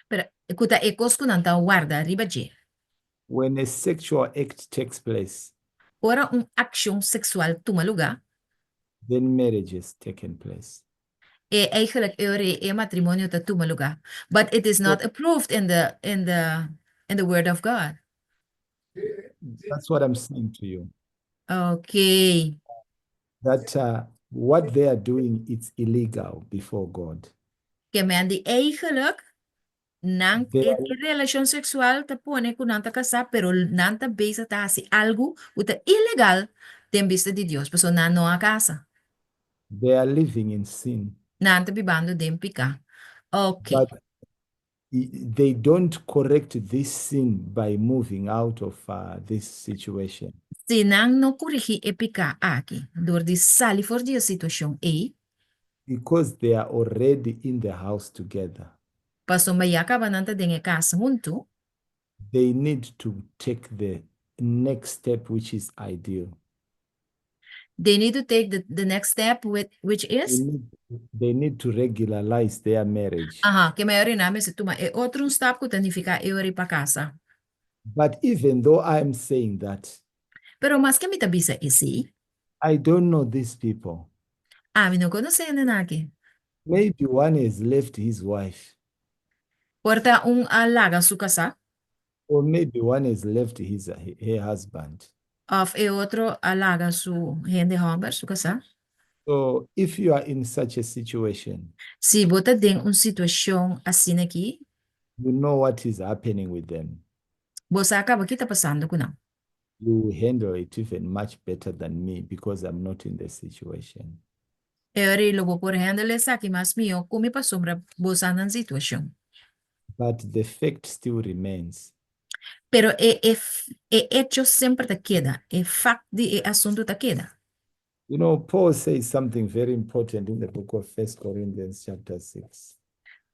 Pero ku ta e kos ku nan ta warda riba dje. When a sexual act takes place, Ora un akshon seksual tuma lugá, then marriage has taken place. E eigenlijk e ora e matrimonio ta tuma lugá. But it is not approved in the word of God. That's what I'm saying to you. That what they are doing, it's illegal before God. Ke men di eigenlijk nan e relashon seksual ta pone ku nan ta kasá, pero nan ta bezig ta hasi algu ku ta ilegal den bista di Dios, pasobra nan no a kasa. They are living in sin. Nan ta bibando den piká. Okay. But they don't correct this sin by moving out of this situation, Si nan no korigí e piká aki, dor di sali for di e situashon ei, because they are already in the house together. Pasobra ya kaba nan ta den e kas huntu, They need to take the next step, which is ideal. They need to take the next step with, which They is need to regularize their marriage. Aha, ke men nan mester tuma e otro un stap ku ta nifiká e ora pa kasa. But even though I'm saying that, Pero maske mi ta bisa esei, I don't know these people. Ami no konosé e hendenan aki. Maybe one has left his wife, Por ta un a laga su kasá, or maybe one has left his her husband. Òf e otro a laga su hende hòmber, su kasá. So if you are in such a situation, Si bo ta den un situashon asina aki, you know what is happening with them. Bo sa kaba kiko ta pasando ku nan. You will handle it even much better than me because I'm not in the situation. E ora lo bo por handle esaki mas mihó ku mi pasobra bo sa nan situashon. But the fact still remains. Pero e echo semper ta keda, e fact di e asuntu ta keda. Paul says something very important in the book of First Corinthians chapter 6.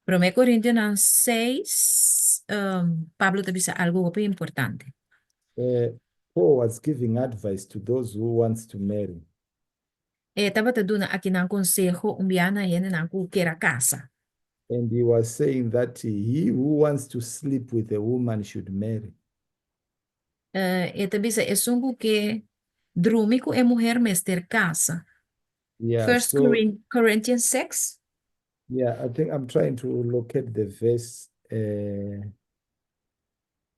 Promé Korintionan 6, Pablo ta bisa algu hopi importante. Paul was giving advice to those who wants to marry. E tabata duna akinan konseho un bia na hendenan ku ke kasa. And he was saying that he who wants to sleep with a woman should marry. E ta bisa esun ku ke drumi ku e muhé mester kasa. First Corinthians 6. Yeah, I think I'm trying to locate the verse.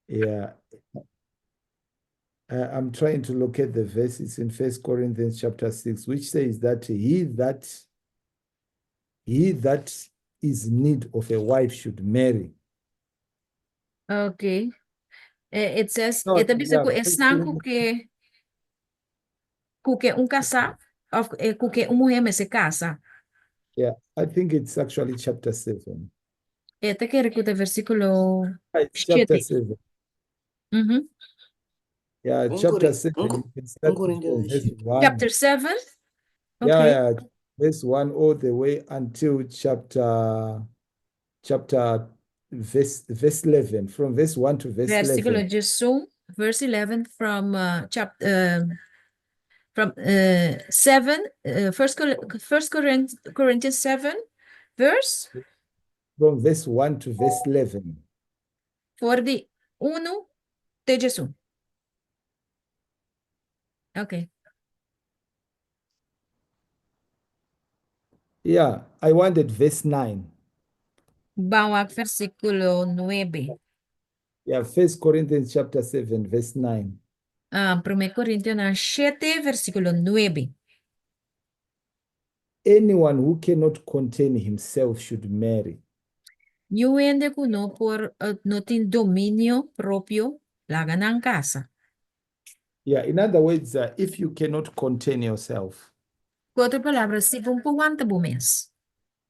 Yeah. I'm trying to locate the verse. It's in First Corinthians chapter 6, which says that he that is in need of a wife should marry. Okay. It says, No, e ta bisa yeah, ku First esnan ku Corinthians- ke un kasa, òf ku ke un muhé mester kasa. Yeah, I think it's actually chapter 7. E ta kere ku ta versíkulo It's chapter 7. 7. Yeah, 1 chapter Corin- 7. 1 You can start from Corinthians verse 1. Chapter 7? Yeah, Okay. yeah, verse 1 all the way until chapter verse 11, from verse 1 to verse Versíkulo 11. 11, verse 11 from chapter from 7, First Corinthians 7, verse From verse 1 to verse 11. For di 1 te 11. Okay. Yeah, I wanted verse 9. Ban wak versíkulo 9. Yeah, First Corinthians chapter 7, verse 9. 1 Korintionan 7, versíkulo 9. Anyone who cannot contain himself should marry. Niun hende ku no por no tin dominio propio, laga nan kasa. Yeah, in other words, if you cannot contain yourself, Ku otro palabra, si bo n' por wanta bo mes.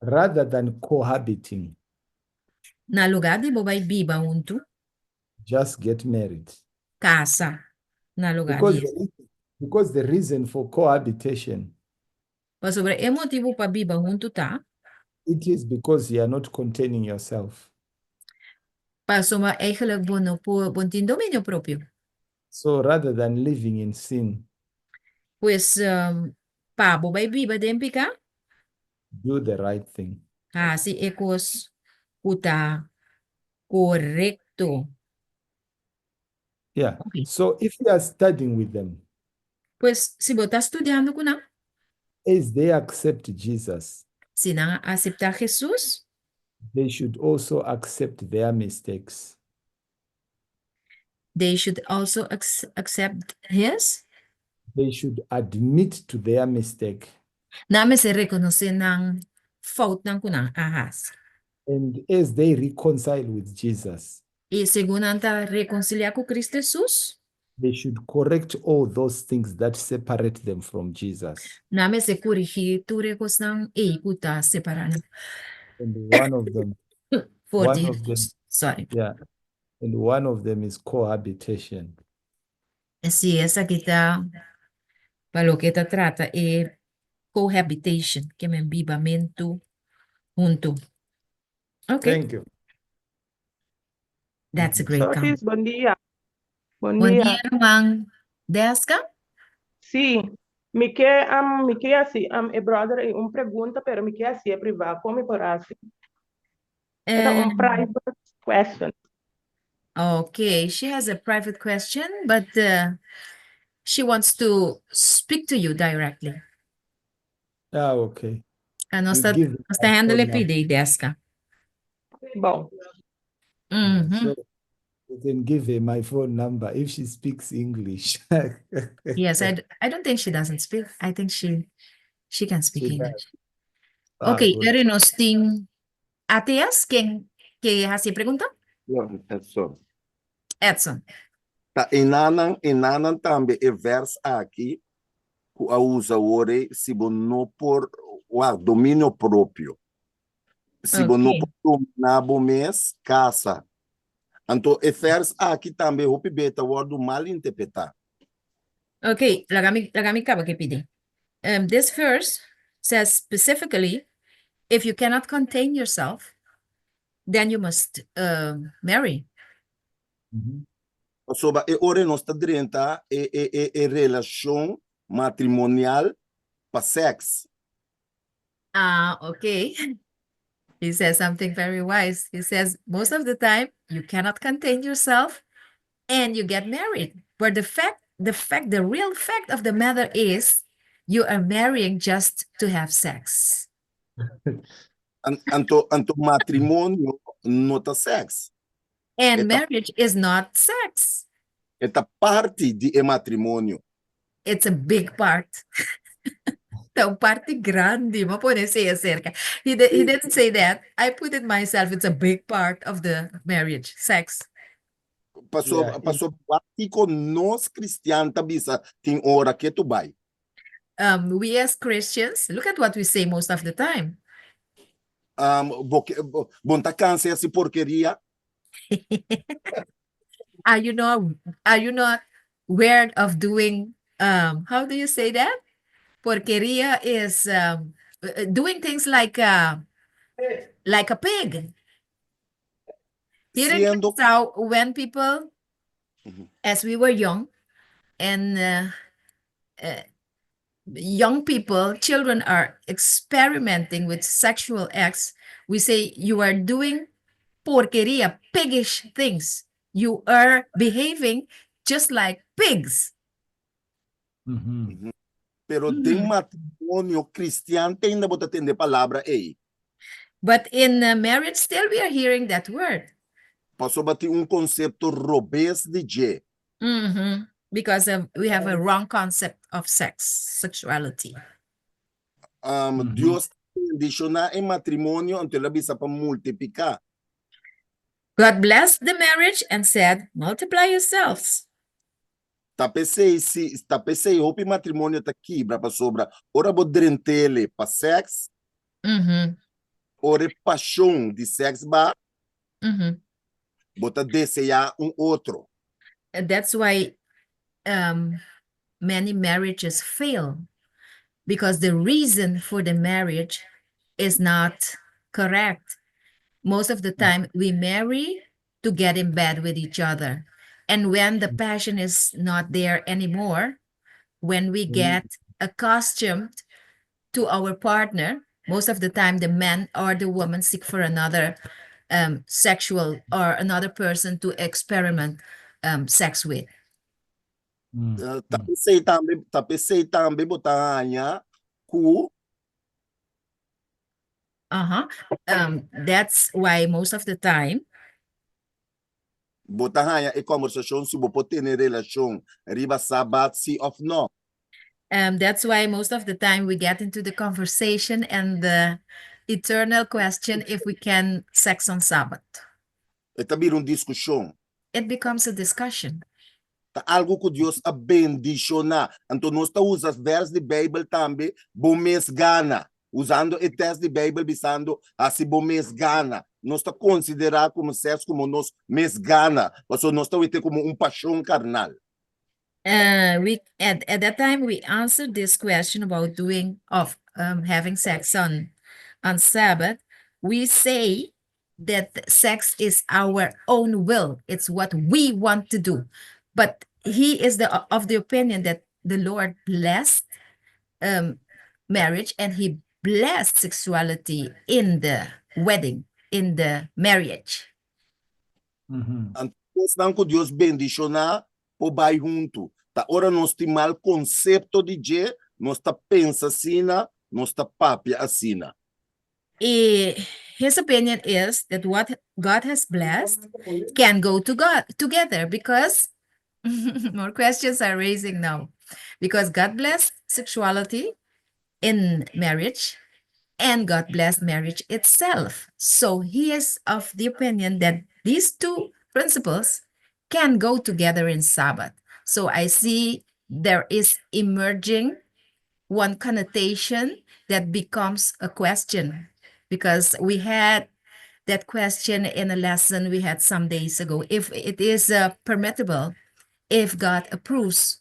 Rather than cohabiting, Na lugá di bo bai biba huntu, just get married. Kasa. Na lugá Because di. the reason for cohabitation Pasobra e motibu pa biba huntu ta, It is because you are not containing yourself. Pasobra eigenlijk bo no por, bo n' tin dominio propio. So rather than living in sin, Pues pa bo bai biba den piká, do the right thing. Hasi e kos ku ta korekto. Yeah. Okay. So if you are studying with them, Pues si bo ta studiando ku nan, as they accept Jesus, si nan a aseptá Hesus, they should also accept their mistakes. They should also accept his. They should admit to their mistake. Nan mester rekonosé nan foutnan ku nan a hasi. And as they reconcile with Jesus, I segun nan ta rekonsiliá ku Kristu Hesus, they should correct all those things that separate them from Jesus. Nan mester korigí tur e kosnan ei ku ta separá nan And one of them, for one di of them, Hesus. Sorry. Yeah, and one of them is cohabitation. Sí, esaki ta pa loke ta trata e cohabitation, ke men bibamentu huntu. Okay. Thank you. That's a great Sophie, comment. bon dia. Bon Bon dia. dia, ruman Deska. Sí, mi ke hasi e brother ei un pregunta, pero mi ke hasié privá, kon mi por hasi? E ta un private question. Okay, she has a private question, but she wants to speak to you directly. Ah, okay. Ah, nos You ta, give nos ta my handle phone number. pidi, Deska. Bon. So you can give her my phone number if she speaks English. Yes, I don't think she doesn't speak. I think she can speak She does. English. Ah, Okay, good. Eri nos tin Atias, ken ke hasi pregunta? No, Edson. Edson. Ta einan tambe e vers aki ku a usa awor si bo no por wa dominio propio. Si bo no por dominá bo mes, kasa. Anto e vers aki tambe hopi be ta wòrdu mal interpretá. Okay, laga mi kaba ku e pidi. This verse says specifically, if you cannot contain yourself, then you must marry. Pasobra e ora nos ta drenta e relashon matrimonial pa seks. Ah, okay. He says something very wise. He says most of the time you cannot contain yourself and you get married. But the real fact of the matter is you are marrying just to have sex. Anto matrimonio no ta seks. And marriage is not sex. E ta parti di e matrimonio. It's a big part. Ta un parti grandi, m'a pone esei aserka. He didn't say that. I put it myself. It's a big part of the marriage, sex. Paso paso ku nos kristian ta bisa tin ora ku bai. We as Christians, look at what we say most of the time. Bo n' ta kansa hasi porkeria. Are you not weird of doing, how do you say that? Porkeria is doing things like a pig. Here in Siendo Curaçao, when people, as we were young, and young people, children are experimenting with sexual acts, we say you are doing porkeria, piggish things. You are behaving just like pigs. Pero den matrimonio kristian te ainda bo ta tende e palabra ei. But in marriage, still we are hearing that word. Pasobra tin un konsepto robes di dje. Because we have a wrong concept of sex, sexuality. Dios a bendishoná e matrimonio, anto el a bisa pa multipliká. God blessed the marriage and said, "Multiply yourselves." Ta p'esei si ta p'esei hopi matrimonio ta kibra pasobra ora bo drent'é pa seks, ora pashon di seks bai, bo ta deseá un otro. And that's why many marriages fail, because the reason for the marriage is not Correct. Most of the time we marry to get in bed with each other. And when the passion is not there anymore, when we get accustomed to our partner, most of the time the man or the woman seek for another sexual or another person to experiment sex with. Ta p'esei tambe bo ta haña ku That's why most of the time bo ta haña e kombersashon si bo por tene relashon riba sabat si òf no. That's why most of the time we get into the conversation and the eternal question if we can sex on Sabbath. E ta bira un diskushon. It becomes a discussion. Ta algu ku Dios a bendishoná. Anto nos ta usa vers di Beibel tambe, bo mes gana. Usando e tèst di Beibel bisando hasi bo mes gana. Nos ta konsiderá komo sèks komo nos mes gana, pasobra nos ta wete komo un pashon karnal. We at that time we answered this question about doing of having sex on Sabbath. We say that sex is our own will. It's what we want to do. But he is the of the opinion that the Lord blessed marriage and he blessed sexuality in the wedding, in the marriage. Anto ku Dios bendishoná por bai huntu. Ta ora nos tin mal konsepto di dje, nos ta pensa asina, nos ta papia asina. His opinion is that what God has blessed can go to God together because more questions are raising now. Because God blessed sexuality in marriage and God blessed marriage itself. So he is of the opinion that these two principles can go together in Sabbath. So I see there is emerging one connotation that becomes a question because we had that question in a lesson we had some days ago. If it is permissible, if God approves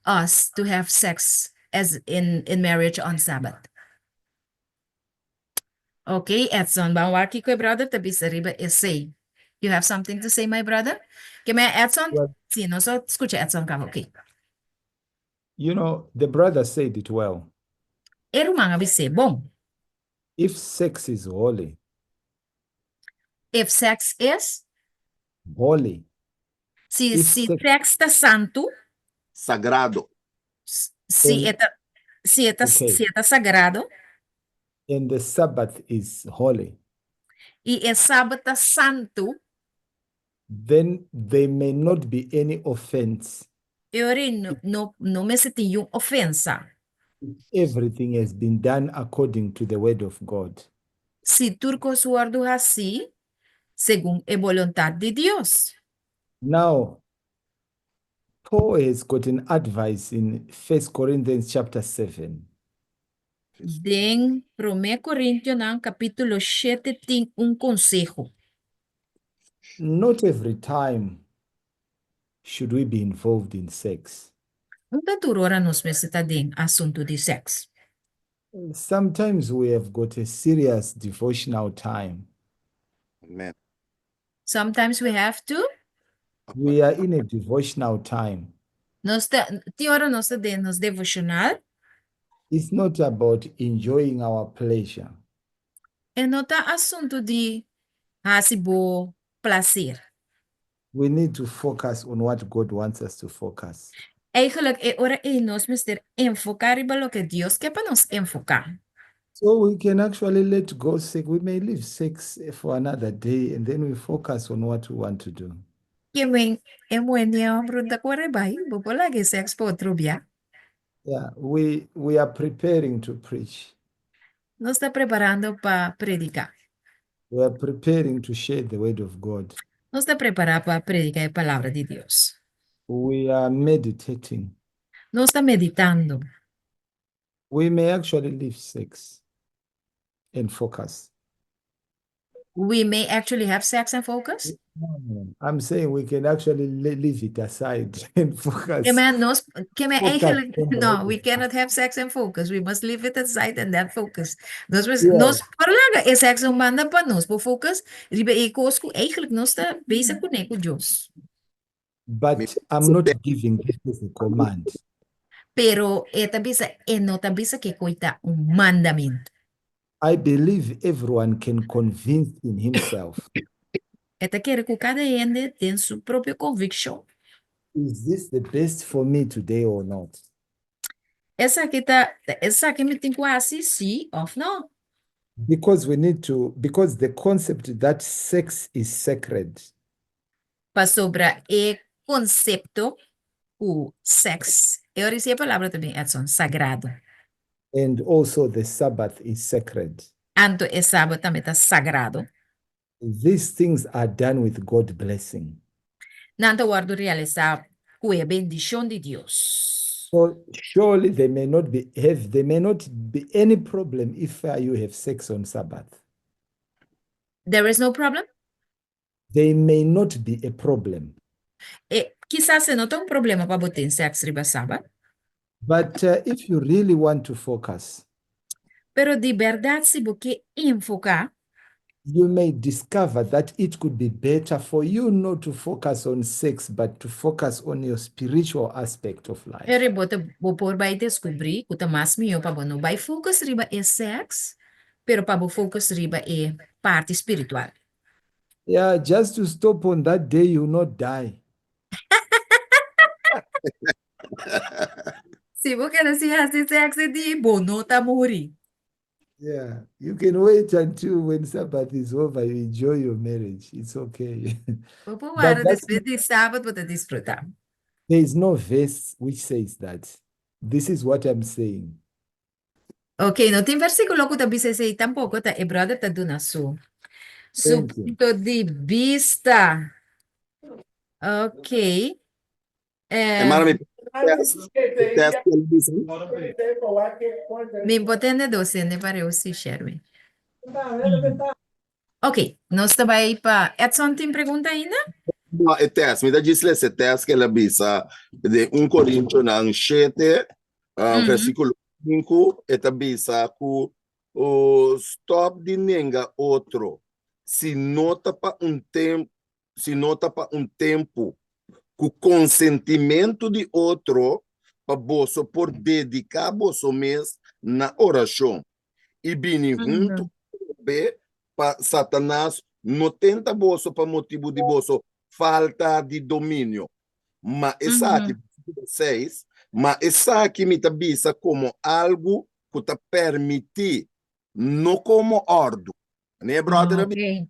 us to have sex as in marriage on Sabbath. Okay, Edson, ban wak kiko brother ta bisa riba esei. You have something to say, my brother? Ke men Edson? Well- Si, nos a skucha Edson kaba, okay. The brother said it well. E ruman a bis'é bon. If sex is holy, If sex is, holy, si If si sex- sex ta santu, Sagrado. Si e ta si e ta sagrado and the Sabbath is holy, i e sabat ta santu, then there may not be any offense. E ora no mester tin un ofensa. Everything has been done according to the word of God. Si tur kos wòrdu hasí, segun e boluntat di Dios. Now, Paul has got an advice in First Corinthians chapter 7. Den 1 Korintionan kapítulo 7 tin un konseho. Not every time should we be involved in sex. No ta tur ora nos mester ta den asuntu di seks. Sometimes we have got a serious devotional time. Amen. Sometimes we have to. We are in a devotional time. Nos ta, tin ora nos ta den nos devoshonal. It's not about enjoying our pleasure. E no ta asuntu di hasi bo plaser. We need to focus on what God wants us to focus. Eigenlijk e ora ei nos mester enfoká riba loke Dios ke pa nos enfoká. So we can actually let go sex. We may leave sex for another day and then we focus on what we want to do. Ke men e muhé brunta kore bai, bo por laga seks pa otro bia. Yeah, we are preparing to preach. Nos ta preparando pa prediká. We are preparing to share the word of God. Nos ta prepará pa prediká e palabra di Dios. We are meditating. Nos ta meditando. We may actually leave sex and focus. We may actually have sex and focus? No, I'm saying we can actually leave it aside and focus. Ke men nos, ke men Focus eigenlijk, on the no, we cannot have sex and focus. We must leave it aside and then focus. Nos, nos por laga e sex un banda pa nos por focus riba e kos ku eigenlijk nos ta bezig kuné ku Dios. But I'm not giving this as a command. Pero e ta bisa, e no ta bisa ku e koi ta un mandamentu. I believe everyone can convince in himself. E ta kere ku kada hende tin su propio konvikshon. Is this the best for me today or not? Esaki ta, esaki mi tin ku hasi, sí òf no? Because we need to, because the concept that sex is sacred. Pasobra e konsepto ku sèks, e ora si e palabra ta bin, Edson, sagrado. And also the Sabbath is sacred. Anto e Sabat tambe ta sagrado. These things are done with God blessing. Nan ta wòrdu realisá ku e bendishon di Dios. So surely there may not be have there may not be any problem if you have sex on Sabbath. There is no problem? There may not be a problem. E, kisas e no ta un problema pa bo tin sèks riba Sabat. But if you really want to focus. Pero di bèrdat si bo ke enfoká. You may discover that it could be better for you not to focus on sex but to focus on your spiritual aspect of life. Pero bo ta bo por bai deskubrí ku ta mas mihó pa bo no bai focus riba e sèks, pero pa bo focus riba e parti spiritual. Yeah, just to stop on that day you not die. Si bo keda sin hasi sèks e di, bo no ta muri. Yeah, you can wait until when Sabbath is over, you enjoy your marriage. It's okay. Bo por But warda that's despues di Sabat bo ta disfrutá. There is no verse which says that. This is what I'm saying. Ok, no tin versíkulo ku ta bisa esei tampoko, ta e brother ta duna su su Thank you. punto di bista. Ok. Hermana, mi test, test ku el bisa. Mi por tende dos hende pareu si, Sherwin. Ok, nos ta bai pa Edson tin pregunta ainda? No, e test, mi ta djis lesa e test ku el a bisa den 1 Korintionan 7, versíkulo 5, e ta bisa ku stòp di nenga otro, si no ta pa un tempu, si no ta pa un tempu ku konsentimentu di otro, pa boso por dediká boso mes na orashon i bini huntu atrobe pa Satanas no tenta boso pa motibu di boso falta di dominio. Ma esaki, versíkulo 6, ma esaki mi ta bisa komo algu ku ta permití, no komo òrdu. Manera e bròder a bisa.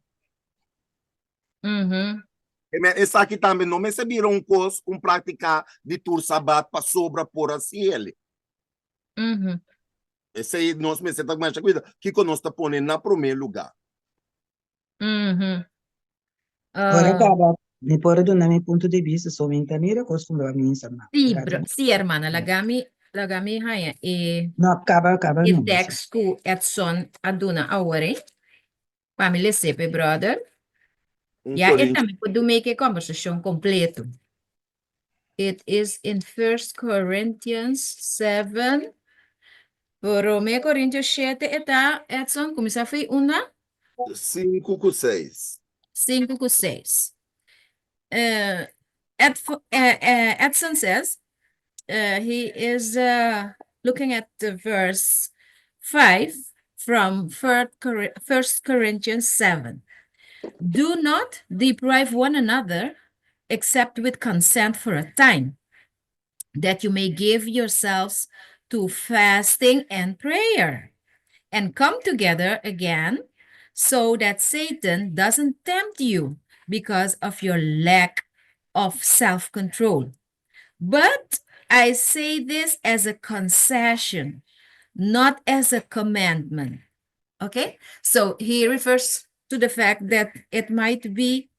Esaki tambe no mester bira un kos, un práktika di tur sabat pasobra por hasi el. Esei nos mester ta masha kuida kiko nos ta pone na promé lugá. Ora kaba, mi por duna mi punto di bista, so mi ta mira kos ku mi a misa ma. Sí, bro, sí, hermana, laga mi, laga mi haña e, No, kaba, kaba e no. tekst ku Edson a duna awor, eh. Pa mi les'é p'e brother. Un Ya e Corintio. tambe por duna make e kòmbersashon kompleto. It is in First Corinthians 7. Promé Corintio 7 e ta, Edson, kuminsá fei unda? 5 ku 6. 5 ku 6. Uh, Ed, uh, uh, Edson says he is looking at the verse 5 from First Corinthians 7. Do not deprive one another except with consent for a time, that you may give yourselves to fasting and prayer, and come together again so that Satan doesn't tempt you because of your lack of self control. But I say this as a concession, not as a commandment. Okay? So he refers to the fact that it might be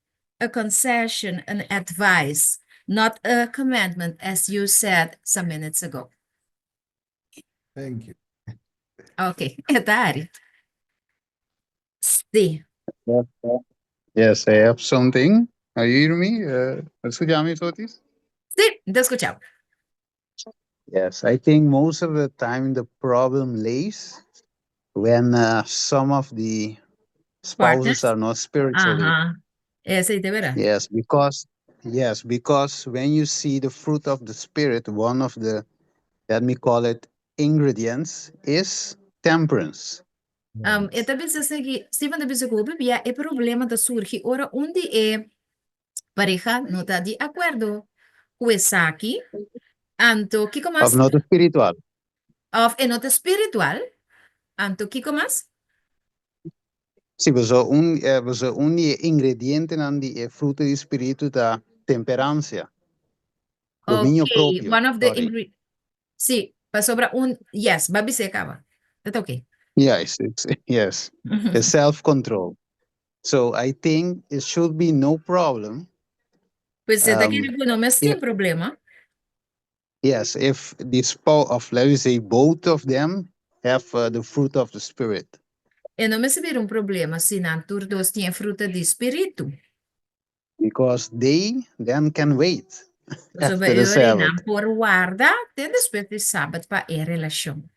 a concession, an advice, not a commandment, as you said some minutes ago. Thank you. Ok, e ta ari. Sí. Yes, I have something. Are you hear me? Skucha mi, Sotis? Sí, ta skucha. Yes, I think most of the time the problem lays when some of the spouses Partners? Are not spiritually. Ajá. Esei ta bèrdat. Yes, because when you see the fruit of the spirit, one of the, let me call it, ingredients is temperance. E ta bisa ku, Steven ta bisa ku bia e problema ta surgi ora un di e pareha no ta di akuerdo ku esaki, anto kiko mas? Of not spiritual. Of e no ta spiritual, anto kiko mas? Sí, pues un di ingredientenan di e fruta di spiritu ta temperansia. Dominio propio. One of the Sorry. Sí, pasobra un, yes, b'a bis'é kaba. That's okay. Yes, it's self-control. So I think it should be no problem. Pues e ta ku no mester tin problema. Yes, if the spouse of, let me say, both of them have the fruit of the spirit. E no mester bira un problema si nan tur dos tin fruta di spiritu. Because they then can wait So, after the e nan Sabbath. por warda te despues di sabat pa e relashon.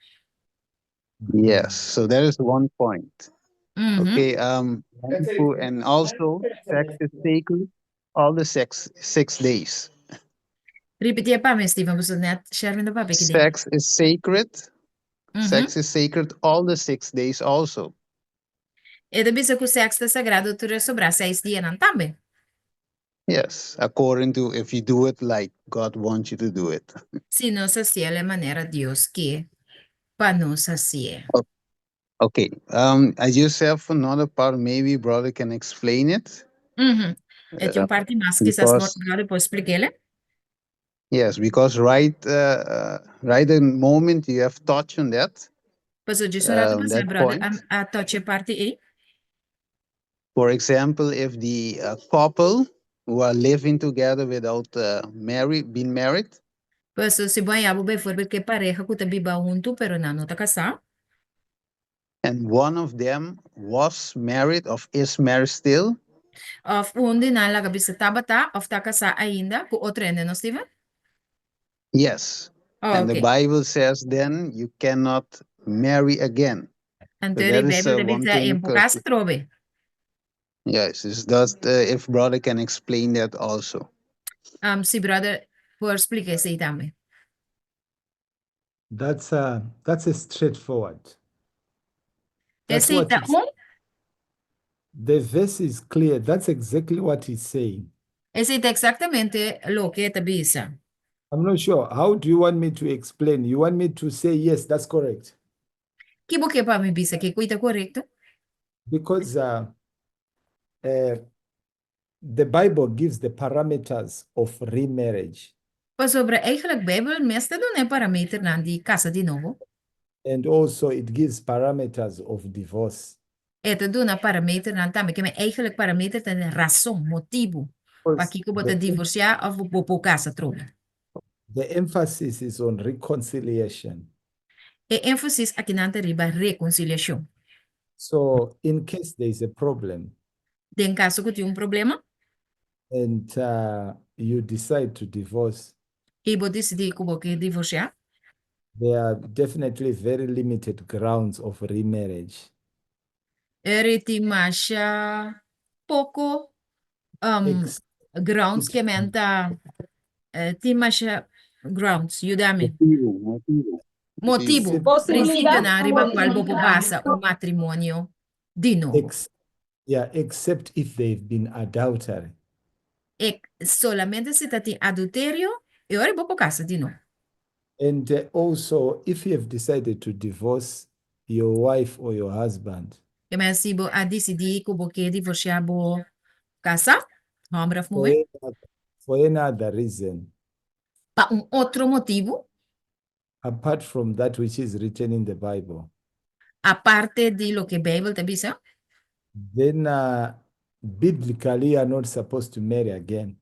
Yes, so that is one point. Okay, and also sex is sacred all the 6 days. Ripití pa mi, Steven, bo net Sherwin ta papia aki. Sex is sacred. Sex is sacred all the 6 days also. E ta bisa ku sèks ta sagrado tur sobrá 6 dianan tambe. Yes, according to if you do it like God wants you to do it. Si nos hasié manera Dios ke pa nos hasié. Okay. I just have another part. Maybe brother can explain it. E tin un parti mas, kisas brother por splik'é. Yes, because right the moment you have touched on that, Paso djis ora that pasá brother point. a touch e parti ei. For example, if the couple who are living together without being married, Paso si bo haña bo bijvoorbeeld ku pareha ku ta biba huntu pero nan no ta kasá. And one of them was married or is married still, Of un di nan laga bisa tabata of ta kasá ainda ku otro hende, no, Steven? Yes. Oh, And the okay. Bible says then you cannot marry again. Anto that e is, Beibel one ta bisa thing e n' por kasa trobe. Yes, it's that if brother can explain that also. Si brother por splika esei tambe. That's a straightforward. That's Esei what ta it's, un the verse is clear. That's exactly what he's saying. Esei ta eksaktamente loke e ta bisa. I'm not sure. How do you want me to explain? You want me to say yes, that's correct? Ki bo ke pa mi bisa ku ta korekto? Because the Bible gives the parameters of remarriage. Pasobra eigenlijk Beibel mes ta duna parameternan di kasa di nobo. And also it gives parameters of divorce. E ta duna parameternan tambe, ku eigenlijk parameter ta rason, motibu. Pa kiko bo ta divorsiá òf bo por kasa trobe. The emphasis is on reconciliation. E énfasis akinan ta riba rekonsiliashon. So in case there is a problem Den kaso ku tin un problema, and you decide to divorce, i bo disidí ku bo ke divorsiá, there are definitely very limited grounds of remarriage. E tin masha poko grounds ke men ta tin masha grounds, yuda mi. Motibu, motibu. Motibu, Posibilidat. prinsipionan riba kual bo por basa un matrimonio di nobo. Yeah, except if they've been adultery. E solamente si tabatin adulterio, e ora bo por kasa di nobo. And also, if you have decided to divorce your wife or your husband, Ke men si bo a disidí ku bo ke divorsiá bo kasá, hòmber òf for muhé, for any other reason, pa un otro motibu, apart from that which is written in the Bible, aparte di loke Beibel ta bisa, then biblically you are not supposed to marry again.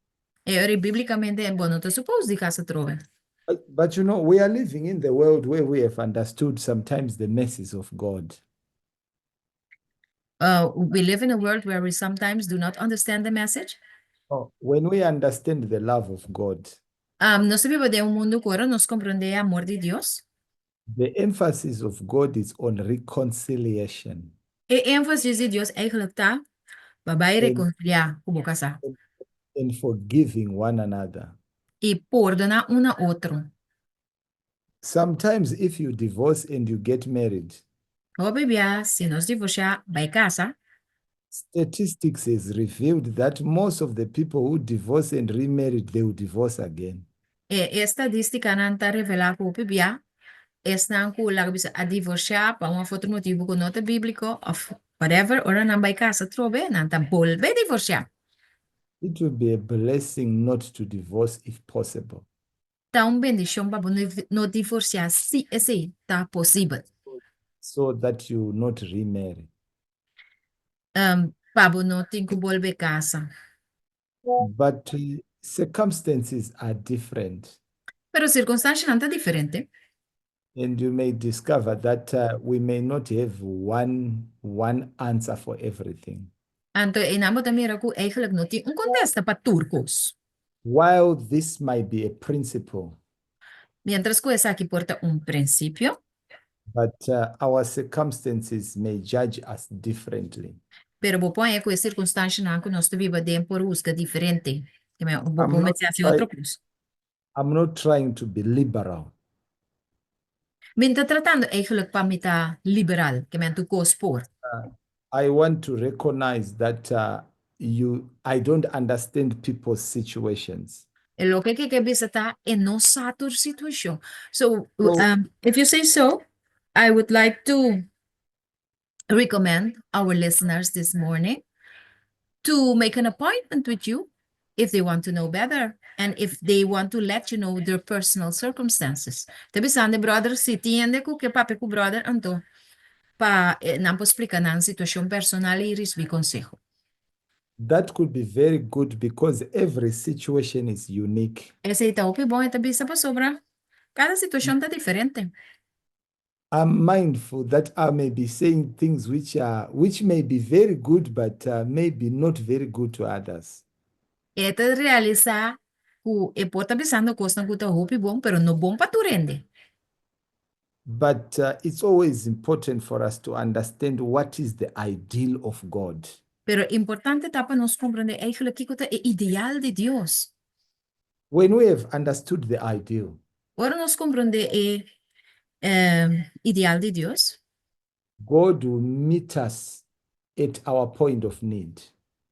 E ora bíblikamente bo no ta supposed di kasa trobe. But we are living in the world where we have understood sometimes the mercies of God. We live in a world where we sometimes do not understand the message. Oh, when we understand the love of God, Nos ta biba den un mundu ku ora nos komprondé e amor di Dios, the emphasis of God is on reconciliation. E énfasis di Dios eigenlijk ta pa bai rekonsiliá ku bo kasá. And forgiving one another. I pordoná un na otro. Sometimes if you divorce and you get married, Hopi bia si nos divorsiá bai kasa, statistics has revealed that most of the people who divorce and remarried, they will divorce again. E estadístikanan ta revelá ku hopi bia esnan ku laga bisa a divorsiá pa un òf otro motibu ku no ta bíbliko òf whatever, ora nan bai kasa atrobe nan ta bolbe divorsiá. It will be a blessing not to divorce if possible. Ta un bendishon pa bo no divorsiá si esei ta posibel. So that you not remarry. Pa bo no tin ku bolbe kasa. But circumstances are different. Pero sirkunstanshanan ta diferente. And you may discover that we may not have one one answer for everything. Anto einan bo ta mira ku eigenlijk no tin un kontesta pa tur kos. While this might be a principle. Miéntras ku esaki por ta un prinsipio. But our circumstances may judge us differently. Pero bo por haña ku e sirkunstanshanan ku nos ta biba den por husga diferente. Bo por mester hasi otro kos. I'm not trying to be liberal. Mi no ta tratando eigenlijk pa mi ta liberal, ke men tur kos por. I want to recognize that you I don't understand people's situations. E loke ke ke bisa ta e no sa tur situashon. So, if you say so, I would like to recommend our listeners this morning to make an appointment with you if they want to know better and if they want to let you know their personal circumstances. Ta bisando e brother si tin hende ku ke papia ku brother anto pa nan por splika nan situashon personal i risibí konseho. That could be very good because every situation is unique. Esei ta hopi bon, e ta bisa, pasobra kada situashon ta diferente. I'm mindful that I may be saying things which are which may be very good but maybe not very good to others. E ta realisá ku e por ta bisando kosnan ku ta hopi bon, pero no bon pa tur hende. But it's always important for us to understand what is the ideal of God. Pero importante ta pa nos komprendé eigentlik kiko ta e ideal di Dios. When we have understood the ideal. Ora nos komprondé e ideal di Dios. God will meet us at our point of need.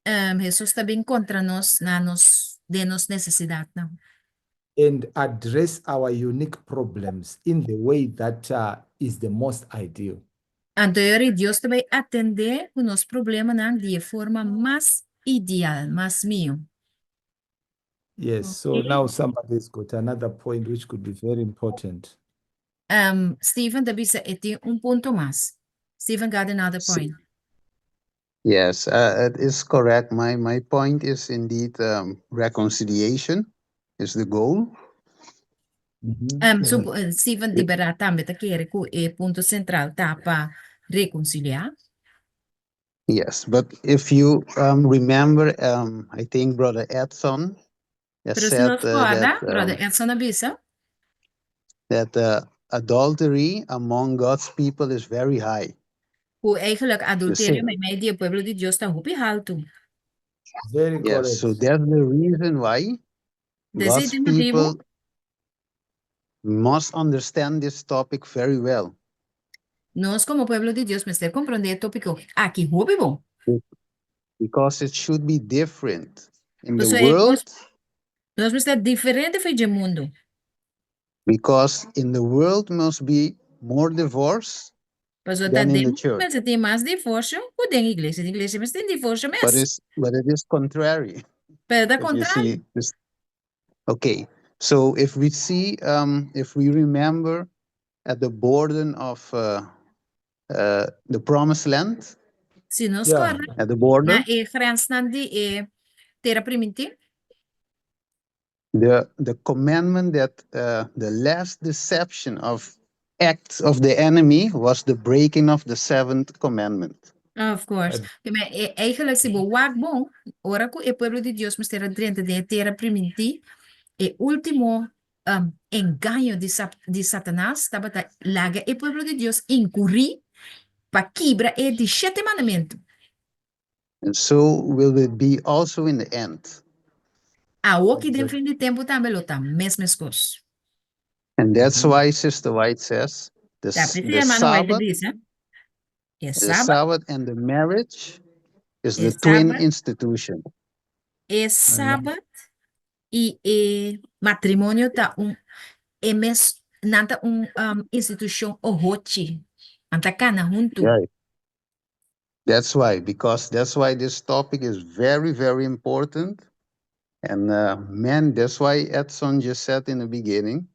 Hesus ta bin kontra nos na nos den nos nesesidatnan. And address our unique problems in the way that is the most ideal. Anto e ora Dios ta bai atendé ku nos problemanan di e forma mas ideal, mas mihó. Yes, so now somebody's got another point which could be very important. Steven ta bisa e tin un punto mas. Steven got another point. Yes, it is correct. My point is indeed reconciliation is the goal. So, Steven di berdad tambe ta kere ku e punto sentral ta pa rekonsiliá. Yes, but if you remember, I think Brother Edson has Pero si said nos kòrda, that, Brother Edson a bisa that adultery among God's people is very high. Ku eigenlijk adulterio meimei di e pueblo di Dios ta hopi haltu. Very correct. Yes, so that's the reason why Desei God's tin motibu people must understand this topic very well. Nos komo pueblo di Dios mester komprondé e tópiko aki hopi bon. Because it should be different in the Pasobra e world. Nos mester diferente for dje mundu. Because in the world must be more divorce Pasobra ta than in den the mundu church. mester tin mas divorsio ku den iglesia. Den iglesia mester tin divorsio But mes. it is contrary. Pero ta If you kontrario. see this. Okay, so if we see, if we remember at the border of the promised land, Si nos kòrda at the border, na e grensnan di e tera primintí, the commandment that the last deception of acts of the enemy was the breaking of the seventh commandment. Of course. Maar eigenlijk si bo wak bon, ora ku e pueblo di Dios mester a drenta den e tera primintí, e último engaño di sap di Satanas tabata laga e pueblo di Dios inkurí pa kibra e di shete mandamentu. And so will it be also in the end. Awoki den fin di tempu tambe lo ta mes meskos. And that's why Sister White says the, Ta p'esei the hermano White ta Sabbath, bisa, e the Sabat, Sabbath and the marriage is e the twin Sabat, institution. e Sabat i e matrimonio ta un e mes nan ta un institushon ohochi, nan ta kana huntu. Right. That's why, because that's why this topic is very, very important. And man, that's why Edson just said in the beginning,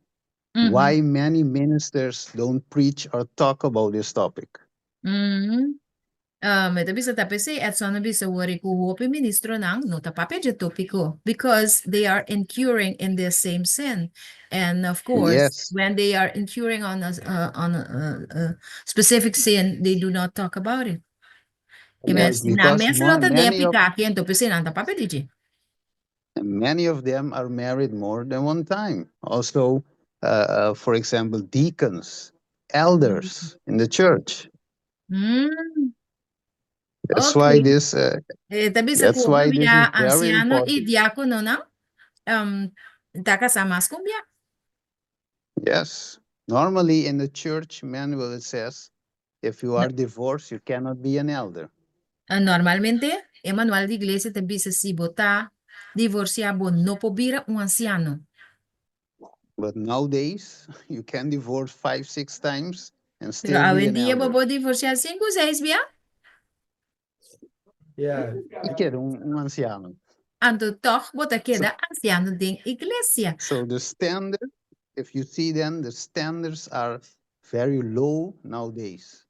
why many ministers don't preach or talk about this topic. Mi ta bisa ta p'esei Edson a bisa wori ku hopi ministronan no ta papia dje tópiko because they are incurring in the same sin. And of course, when they are incurring on a specific sin, they do not talk about it. Ke men Yes, nan because mes lo ta den many of piká aki, anto p'esei nan ta papia di dje. Many of them are married more than one time. Also, for example, deacons, elders in the church. That's why this E ta bisa that's why this ku is very ansiano i important. diákononan ta kasá mas ku un bia. Yes. Normally in the church manual it says if you are divorced, you cannot be an elder. Normalmente, e manual di iglesia ta bisa si bo ta divorsiá, bo no por bira un ansiano. But nowadays you can divorce five, six times and Pero still be an awendia elder. bo por divorsiá sinku, seis bia. I keda un ansiano. Anto toch bo ta keda ansiano den iglesia. So the standard, if you see them, the standards are very low nowadays.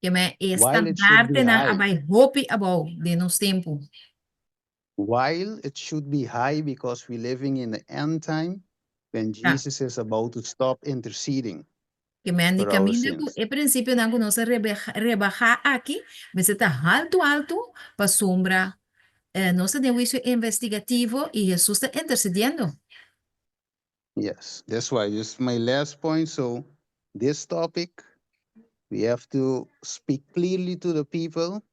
Ke men e While it should be standaardnan high. a bai hopi abou den nos tempu. While it should be high because we're living in the end time when Jesus is about to stop interceding Ke men di for our kaminda ku sins. e prinsipionan ku nos a rebahá aki, mester ta haltu haltu pasobra nos ta den huisio investigativo i Hesus ta intersediendo. Yes, that's why this is my last point. So this topic, we have to speak clearly to the people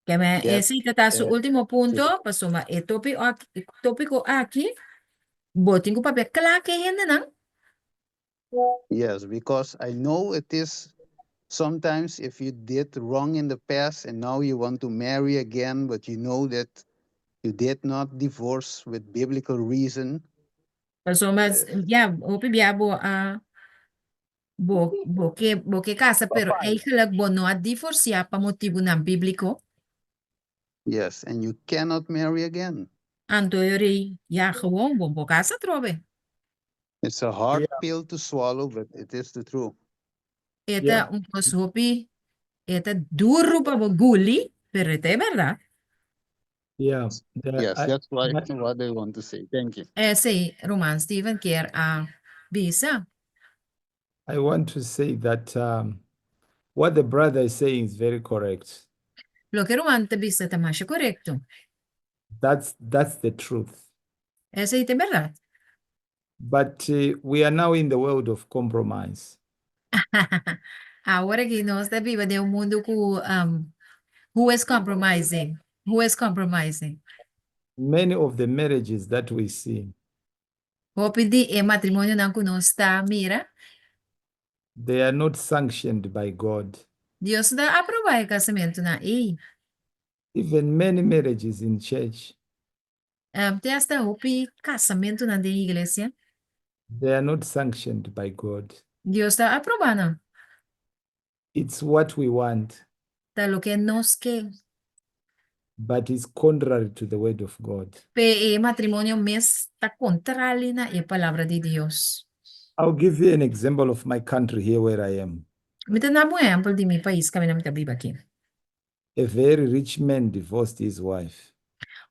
Ke men that esei ta su último punto, pasobra e tópiko aki, bo tin ku papia kla ku e hendenan. Yes, because I know it is sometimes if you did wrong in the past and now you want to marry again, but you know that you did not divorce with biblical reason. Pasobra, ja, hopi bia bo a bo ke kasa, pero eigenlijk bo no a divorsiá pa motibunan bíbliko. Yes, and you cannot marry again. Anto yori, ja, gewoon bo no por kasa atrobe. It's a hard pill to swallow, but it is the truth. E ta un kos hopi, e ta duru pa bo guli, pero e ta bèrdat. Yeah. Yes, that's why what they want to say. Thank you. Si, ruman Steven kier a bisa. I want to say that what the brother is saying is very correct. Loke ruman ta bisa ta masha korekto. That's the truth. Esei ta bèrdat. But we are now in the world of compromise. Awor ku nos ta biba den un mundu ku who is compromising? Who is compromising? Many of the marriages that we see, Hopi di e matrimonionan ku nos ta mira, they are not sanctioned by God. Dios no ta aprobá e kasamentunan ei. Even many marriages in church, Te hasta hopi kasamentunan den iglesia, they are not sanctioned by God. Dios no ta aprobá nan. It's what we want, Ta loke nos ke. But it's contrary to the word of God. Pero e matrimonio mes ta kontrali na e palabra di Dios. I'll give you an example of my country here where I am. Mi ta duna un ehèmpel di mi pais kaminda mi ta biba aki. A very rich man divorced his wife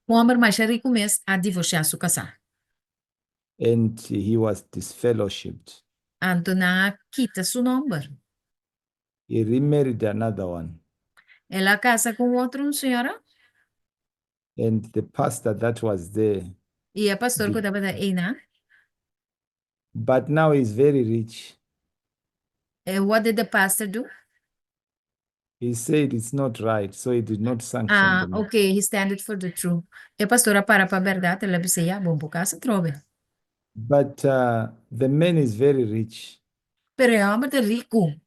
Un hòmber masha riku mes a divorsiá su kasá. And he was disfellowshipped. Anto nan a kita su nòmber. He remarried another one. El a kasa ku un otro señora. And the pastor that was there. I e pastor ku tabata einan. But now he's very rich. And what did the pastor do? He said it's not right, so he did not sanction Ah, the man. okay, he standed for the truth. E pastor a para pa bèrdat, el a bisa, ya, bo no por kasa atrobe. But the man is very rich. Pero e hòmber ta riku.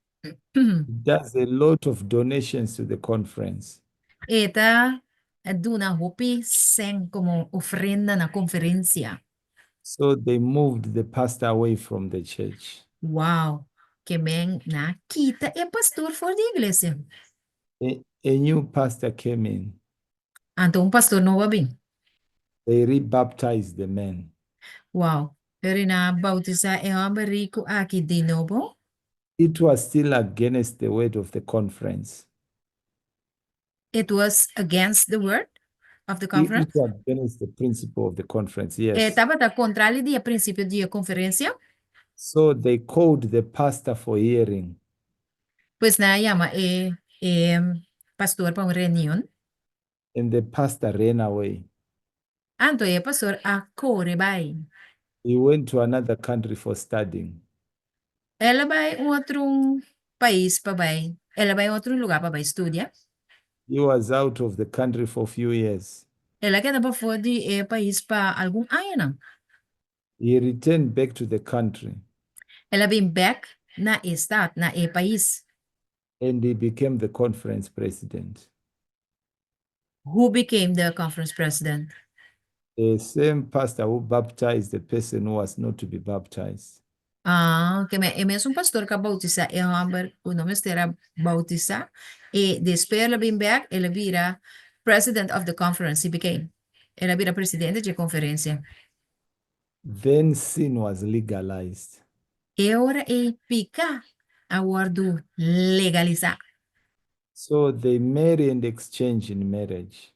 He does a lot of donations to the conference. E ta duna hopi sèn komo ofrenda na konferensia. So they moved the pastor away from the church. Wow! Ke men nan a kita e pastor for di iglesia. A, a new pastor came in. Anto un pastor nobo a bin. They rebaptized the man. Wow! Pero nan a bautisá e hòmber riku aki di nobo? It was still against the word of the conference. It was against the word of the conference? It was against the principle of the conference, yes. E tabata kontrali di e prinsipio di e konferensia. So they called the pastor for hearing. Pues nan a yama e e pastor pa un reunion. And the pastor ran away. Anto e pastor a kore bai. He went to another country for studying. El a bai un otro pais pa bai, el a bai un otro lugá pa bai studia. He was out of the country for few years. El a keda pafó di e pais pa algun añanan. He returned back to the country. El a bin bèk na e stat, na e pais. And he became the conference president. Who became the conference president? The same pastor who baptized the person who was not to be baptized. Ah, ke men e mesun pastor ku a bautisá e hòmber ku no mester a bautisá, i despues el a bin bèk, el a bira president of the conference, he became. El a bira presidente dje konferensia. Then sin was legalized. E ora ei piká a wòrdu legalisá. So they marry and exchange in marriage.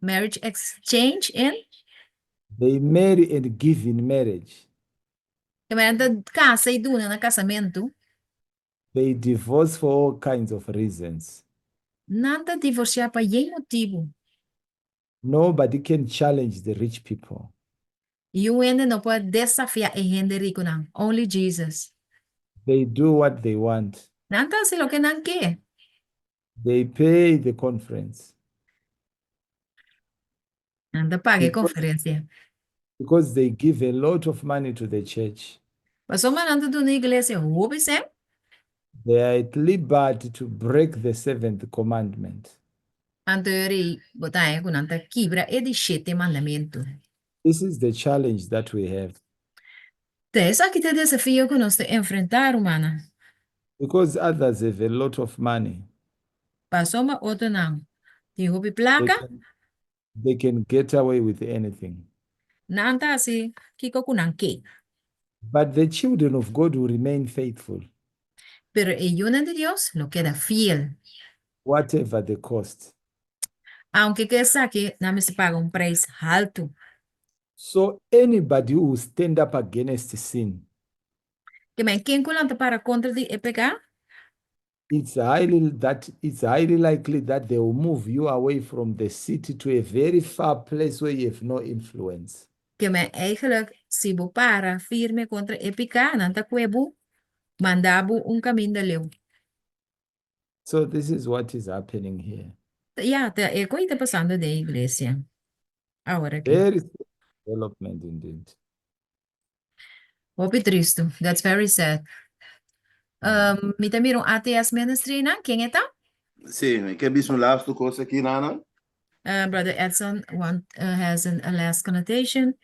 Marriage exchange in? They marry and give in marriage. E manera ta kasa i duna na kasamentu. They divorce for all kinds of reasons. Nan ta divorsiá pa yen motibu. Nobody can challenge the rich people. Niun hende no por desafiá e hende rikunan. Only Jesus. They do what they want. Nan ta hasi loke nan ke. They pay the conference. Nan ta paga e konferensia. Because they give a lot of money to the church. Pasobra nan ta duna iglesia hopi sèn. They are at liberty to break the seventh commandment. Anto e rei bo ta haña ku nan ta kibra e di shete mandamentu. This is the challenge that we have. Ta esaki ta e desafio ku nos ta enfrentá, rumannan. Because others have a lot of money. Pasobra otronan tin hopi plaka. They can get away with anything. Nan ta hasi kiko ku nan ke. But the children of God will remain faithful. Pero e yunan di Dios lo keda fiel. Whatever the cost. Aunke ku esaki nan mester paga un preis haltu. So anybody who will stand up against sin. Ke men ken ku lanta para kontra di e peká. It's highly that it's highly likely that they will move you away from the city to a very far place where you have no influence. Ke men eigenlijk si bo para firme kontra e piká, nan ta kue bo manda bo un kaminda leu. So this is what is happening here. Ya, ta e kos ta pasando den iglesia awor aki. Very sad development indeed. Hopi tristu. That's very sad. Um, mi ta mira un ATS ministry nan. Ken e ta? Sí, mi ke bisa un laatste kos aki, Nana. Brother Edson want, has an, a last connotation.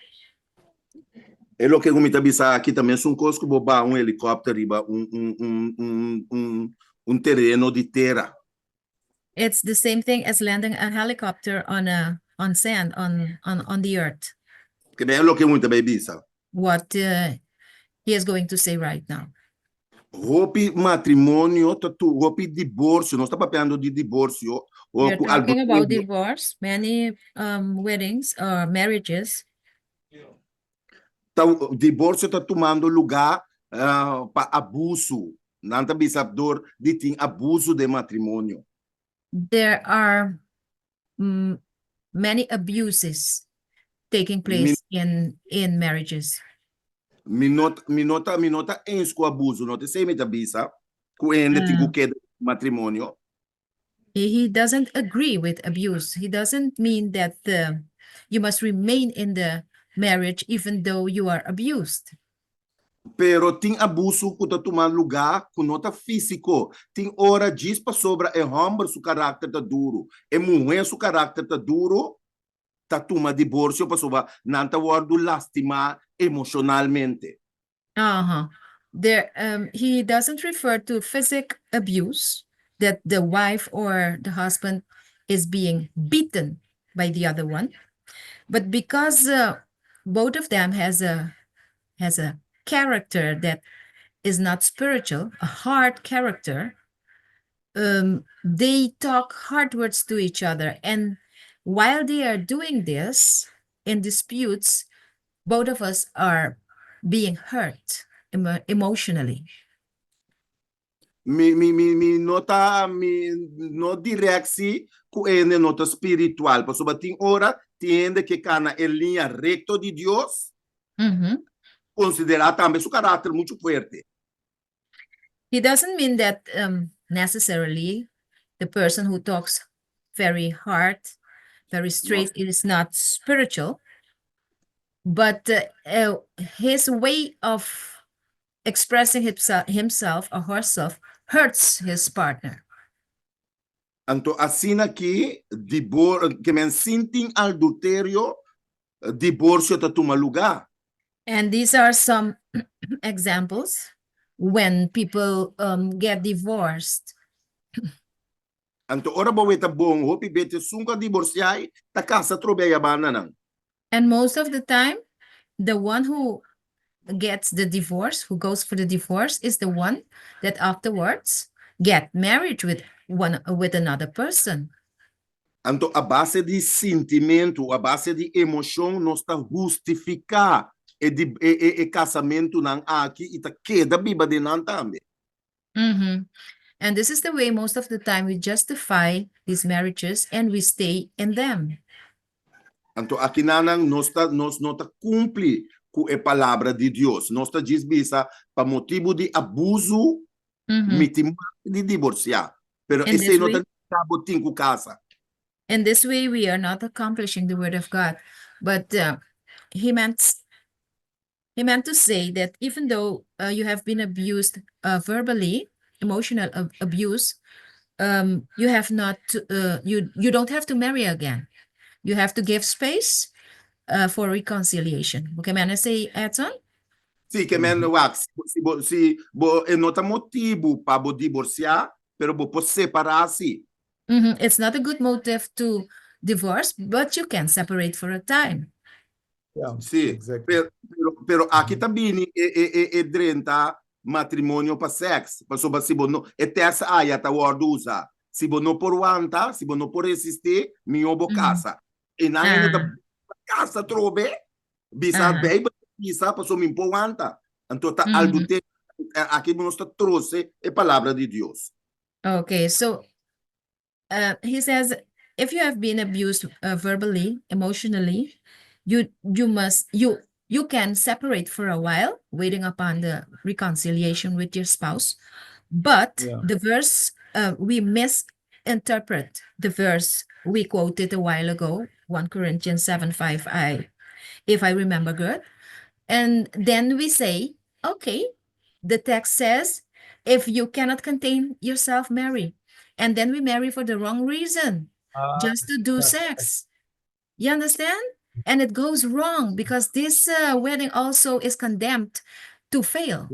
E loke ku mi ta bisa aki ta mesun kos ku bo baha un helikòpter riba un, un, un, un, un, un tereno di tera. It's the same thing as landing a helicopter on a on sand on on on the earth. Ke ben loke mi ta bai bisa. What he is going to say right now. Hopi matrimonio ta tu hopi diborsio, nos ta papiando di diborsio We are talking about divorce, many um, weddings or marriages. Ta diborsio ta tumando lugá uh, pa abuso. Nan ta bisa dor di tin abuso den matrimonio. There are many abuses taking place in marriages. Mi no, mi no ta, mi no ta eens ku abuso, no ta esei mi ta bisa, ku hende tin ku keda den matrimonio. He doesn't agree with abuse. He doesn't mean that you must remain in the marriage even though you are abused. Pero tin abuso ku ta tuma lugá ku no ta físiko. Tin ora djis pasobra e hòmber su karakter ta duru, e muhé su karakter ta duru, ta tuma diborsio pasobra nan ta wòrdu lastimá emoshonalmente. There, he doesn't refer to physic abuse, that the wife or the husband is being beaten by the other one, but because both of them has a character that is not spiritual, a hard character, they talk hard words to each other. And while they are doing this in disputes, both of us are being hurt emotionally. Mi no ta, mi no direct si ku hende no ta spiritual. Pasobra tin ora, tin hende ke kana e liña rekto di Dios, konsiderá tambe su karakter muchu fuerte. He doesn't mean that necessarily the person who talks very hard, very straight is not spiritual, but his way of expressing himself or herself hurts his partner. Anto asina ku dibor ke men sin tin adulterio, diborsio ta tuma lugá. And these are some examples when people get divorced. Anto ora bo weta bon, hopi bes esun ku a divorsiá, ta kasa trobe e banda nan. And most of the time, the one who gets the divorce, who goes for the divorce, is the one that afterwards get married with another person. Anto a base di sentimentu, a base di emoshon, nos ta hustifiká e, di, e, e, e kasamentunan aki i ta keda biba den nan tambe. And this is the way most of the time we justify these marriages and we stay in them. Anto aki nan nos ta nos no ta kumpli ku e palabra di Dios. Nos ta djis bisa pa motibu di abuso, mi tin di divorsiá. Pero And esse this no way, ta bo tin ku kasa. In this way, we are not accomplishing the word of God. But he meant to say that even though you have been abused verbally, emotional abuse, you have not to, you don't have to marry again. You have to give space for reconciliation. Okay, man, I say Edson? Si, ke men wak, si bo e no ta motibu pa bo divorsiá, pero bo por separá si. It's not a good motive to divorce, but you can separate for a time. Yeah, Si, exactly. pero aki tambe e drenta matrimonio pa seks. Pasobra si bo no, e teksto aya ta wòrdu usa. Si bo no por wanta, si bo no por resistí, mihó bo kasa. E nan ainda ta kasa trobe, bisa Beibel bisa pasobra mi por wanta. Anto ta adulterio, aki nos ta trose e palabra di Dios. Okay, so he says if you have been abused verbally, emotionally, you must you you can separate for a while, waiting upon the reconciliation with your spouse. But the verse we misinterpret the verse we quoted a while ago, 1 Corinthians 7:5, I if I remember good. And then we say, "Okay, the text says if you cannot contain yourself, marry." And then we marry for the wrong reason, just to do sex. You understand? And it goes wrong because this wedding also is condemned to fail.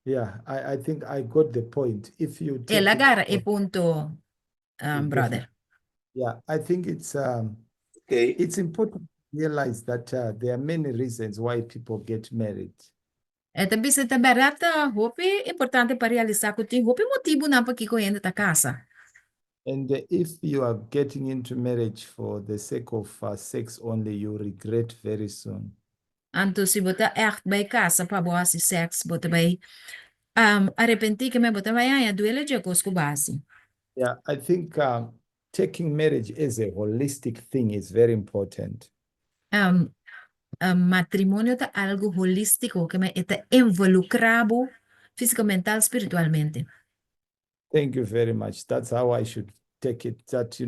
Yeah, I think I got the point. If you take El a it gara e punto, brother. Yeah, I think it's it's important to realize that there are many reasons why people get married. E ta bisa ta bèrdat hopi importante pa realisá ku tin hopi motibunan pakiko hende ta kasa. And if you are getting into marriage for the sake of sex only, you regret very soon. Anto si bo ta echt bai kasa pa bo hasi seks, bo ta bai arepentí ke men bo ta bai haña duele di e kos ku bo a hasi. Yeah, I think taking marriage as a holistic thing is very important. Matrimonio ta algu holístiko, ke men e ta involukrá bo físiko, mental, spiritualmente. Thank you very much. That's how I should take it. That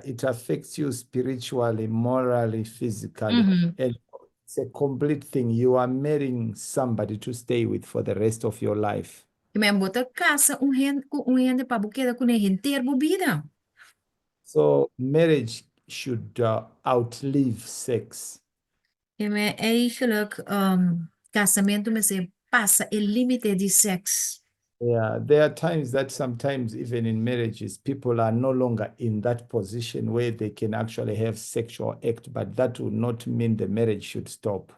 it affects you spiritually, morally, physically, and it's a complete thing. You are marrying somebody to stay with for the rest of your life. Ke men bo ta kasa un hende ku un hende pa bo keda kuné henter bo bida. So marriage should outlive sex. Ke men eigenlijk kasamentu mester pasa e límite di sèks. Yeah, there are times that sometimes even in marriages, people are no longer in that position where they can actually have sexual act, but that will not mean the marriage should stop.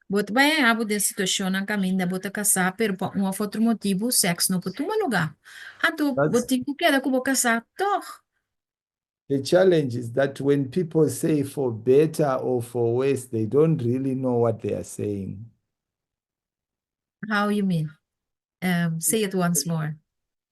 Bo ta bai haña bo den situashonnan kaminda bo ta kasá, pero pa un òf otro motibu sèks no por tuma lugá. Anto bo tin ku keda ku bo kasá tòg. The challenge is that when people say for better or for worse, they don't really know what they are saying. How you mean? Say it once more.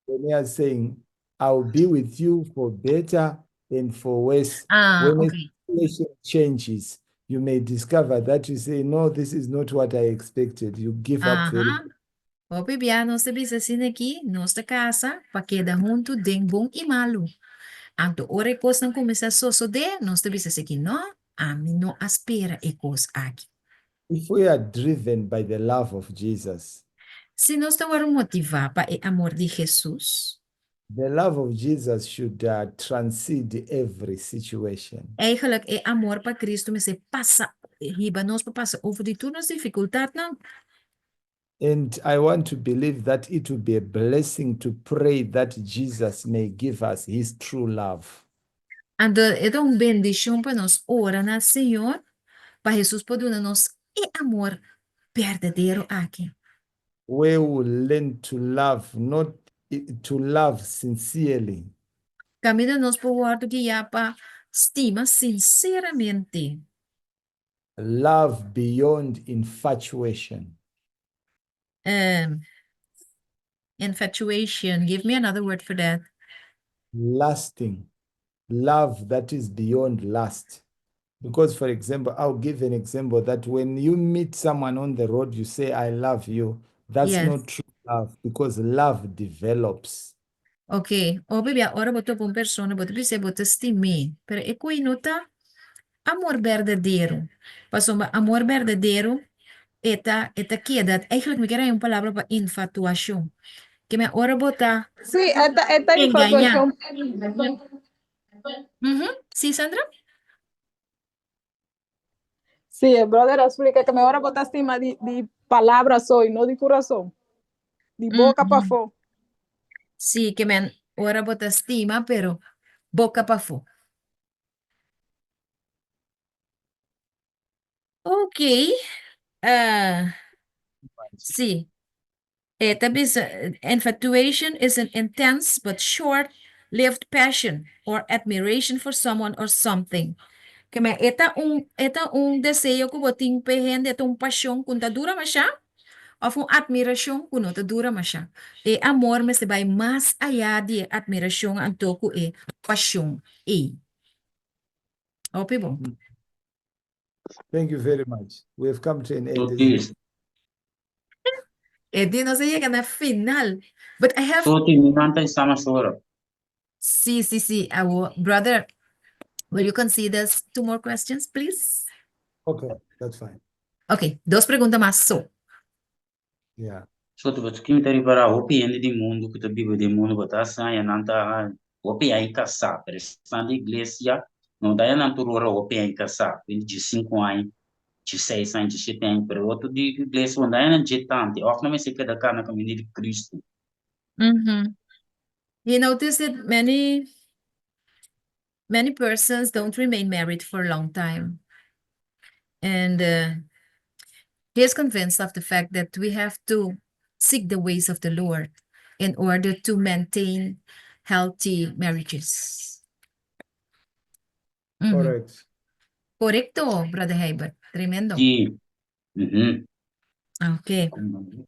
When they are saying, "I'll be with you for better and for worse," Ah, when the situation changes, you may discover that you say, "No, this is not what I expected." You give up very Hopi bia nos ta bisa asina aki, nos ta kasa pa keda huntu den bon i malu. Anto ora e kosnan kuminsá sosodé, nos ta bisa esaki, "No, ami no a spera e kos aki." If we are driven by the love of Jesus, Si nos ta wòrdu motivá pa e amor di Hesus, the love of Jesus should transcend every situation. Eigenlijk e amor pa Kristu mester pasa, hiba nos pa pasa over di tur nos difikultatnan. And I want to believe that it will be a blessing to pray that Jesus may give us his true love. Anto e ta un bendishon pa nos ora na Señor pa Hesus por duna nos e amor berdadero aki. Where we will learn to love, not to love sincerely. Kaminda nos por wòrdu guiá pa stima sinseramente. Love beyond infatuation. Infatuation, give me another word for that. Lasting. Love that is beyond lust. Because, for example, I'll give an example that when you meet someone on the road, you say, "I love you." That's not true love because love develops. Ok, hopi bia ora bo topa un persona bo ta bisa bo ta stim'é, pero e kui no ta amor berdadero, pasobra amor berdadero e ta e ta keda, eigenlijk mi kier haña un palabra pa infatuashon, ke men ora bo ta Sí, e ta e ta engañá. infatuashon. Sí, Sandra? Sí, e brother a splika ke men ora bo ta stima di di palabra so i no di kurason. Di boka pafó. Sí, ke men ora bo ta stima, pero boka pafó. Ok. Sí. E ta bisa, Infatuation is an intense but short-lived passion or admiration for someone or something. Ke men e ta un e ta un deseo ku bo tin p'e hende, e ta un pashon ku no ta dura mashá òf un atmirashon ku no ta dura mashá. E amor mester bai mas ayá di e atmirashon anto ku e pashon ei. Hopi bon. Thank you very much. We have come to an end, isn't it? E di nos a yega na final. But I have. Toti, mi man ta esá mas ora. Sí, sí, sí. Awo, brother, will you consider two more questions, please? Okay, that's fine. Okay, dos pregunta mas so. Yeah. So ta pasobra mi ta ripará hopi hende di mundu ku ta biba den mundu ku ta haña nan ta hopi aña kasá, pero esnan di iglesia no ta haña nan tur ora hopi aña kasá, bini diesinku aña, dieseis aña, diesshete aña, pero otro di iglesia bo no ta haña nan dje tantu, òf nan mester keda kana kaminda di Kristu. He noticed that many many persons don't remain married for a long time. And he is convinced of the fact that we have to seek the ways of the Lord in order to maintain healthy marriages. Correct. Korekto, Brother Herbert. Tremendo. Sí. Ok.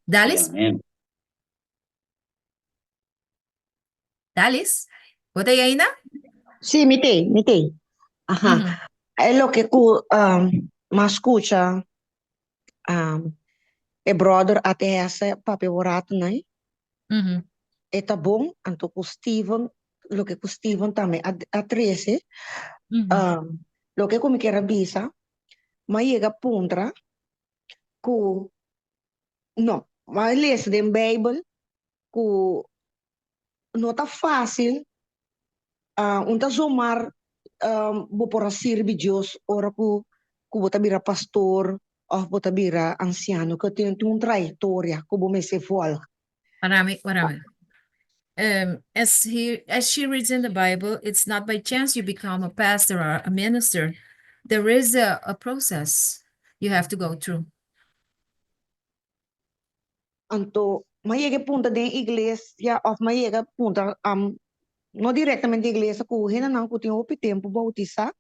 Dalis? Amén. Dalis, bo ta ei ainda? Sí, mi t'ei, mi t'ei. Aha. E loke ku m'a skucha e brother ATS papia un ratu nai, e ta bon, anto ku Steven, loke ku Steven tambe a trese, loke ku mi kier a bisa, m'a yega puntra ku, no, m'a lesa den Bijbel ku no ta fácil, un ta zomar bo por a sirbi Dios ora ku ku bo ta bira pastor òf bo ta bira ansiano, ku tin un trayektoria ku bo mester vòlg. Parami, parami. As he, as she reads in the Bible, it's not by chance you become a pastor or a minister. There is a process you have to go through. Anto, m'a yega e punta den iglesia òf m'a yega punta, no direktamente iglesia, ku hendenan ku tin hopi tempu boutisá,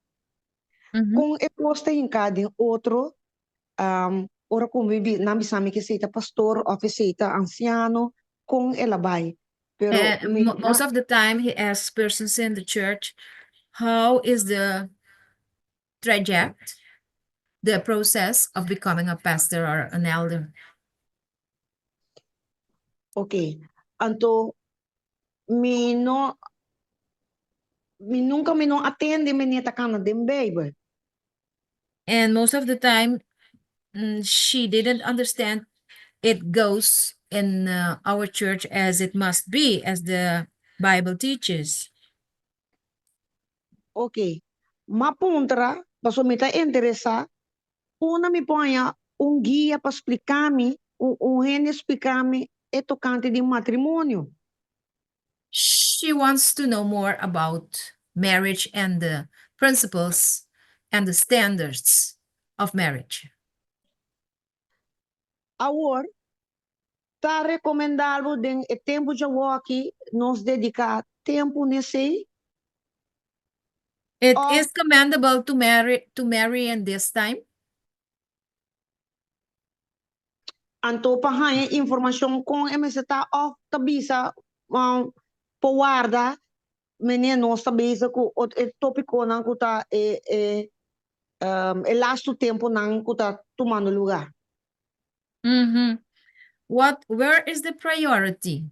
kon e kos ta hinká den otro ora ku mi nan bisa mi ku esei ta pastor òf esei ta ansiano, kon el a bai. Pero mi Most of the time he asks persons in the church, how is the traject, the process of becoming a pastor or an elder? Ok, anto mi no, mi nunka mi no a tende meneer ta kana den Bijbel. And most of the time, she didn't understand it goes in our church as it must be, as the Bible teaches. Ok, m'a puntra, pasobra mi ta interesá, unda mi por haña un guia pa spliká mi, un un hende spliká mi e tokante di matrimonio? She wants to know more about marriage and the principles and the standards of marriage. Awor, ta rekomendabel den e tempu djawoki nos dediká tempu n'esei? It is commendable to marry to marry in this time. Anto pa haña informashon kon e mester ta òf ta bisa por warda meneer nos ta bezig ku e topikonan ku ta e e e lastu tempunan ku ta tumando lugá. What where is the priority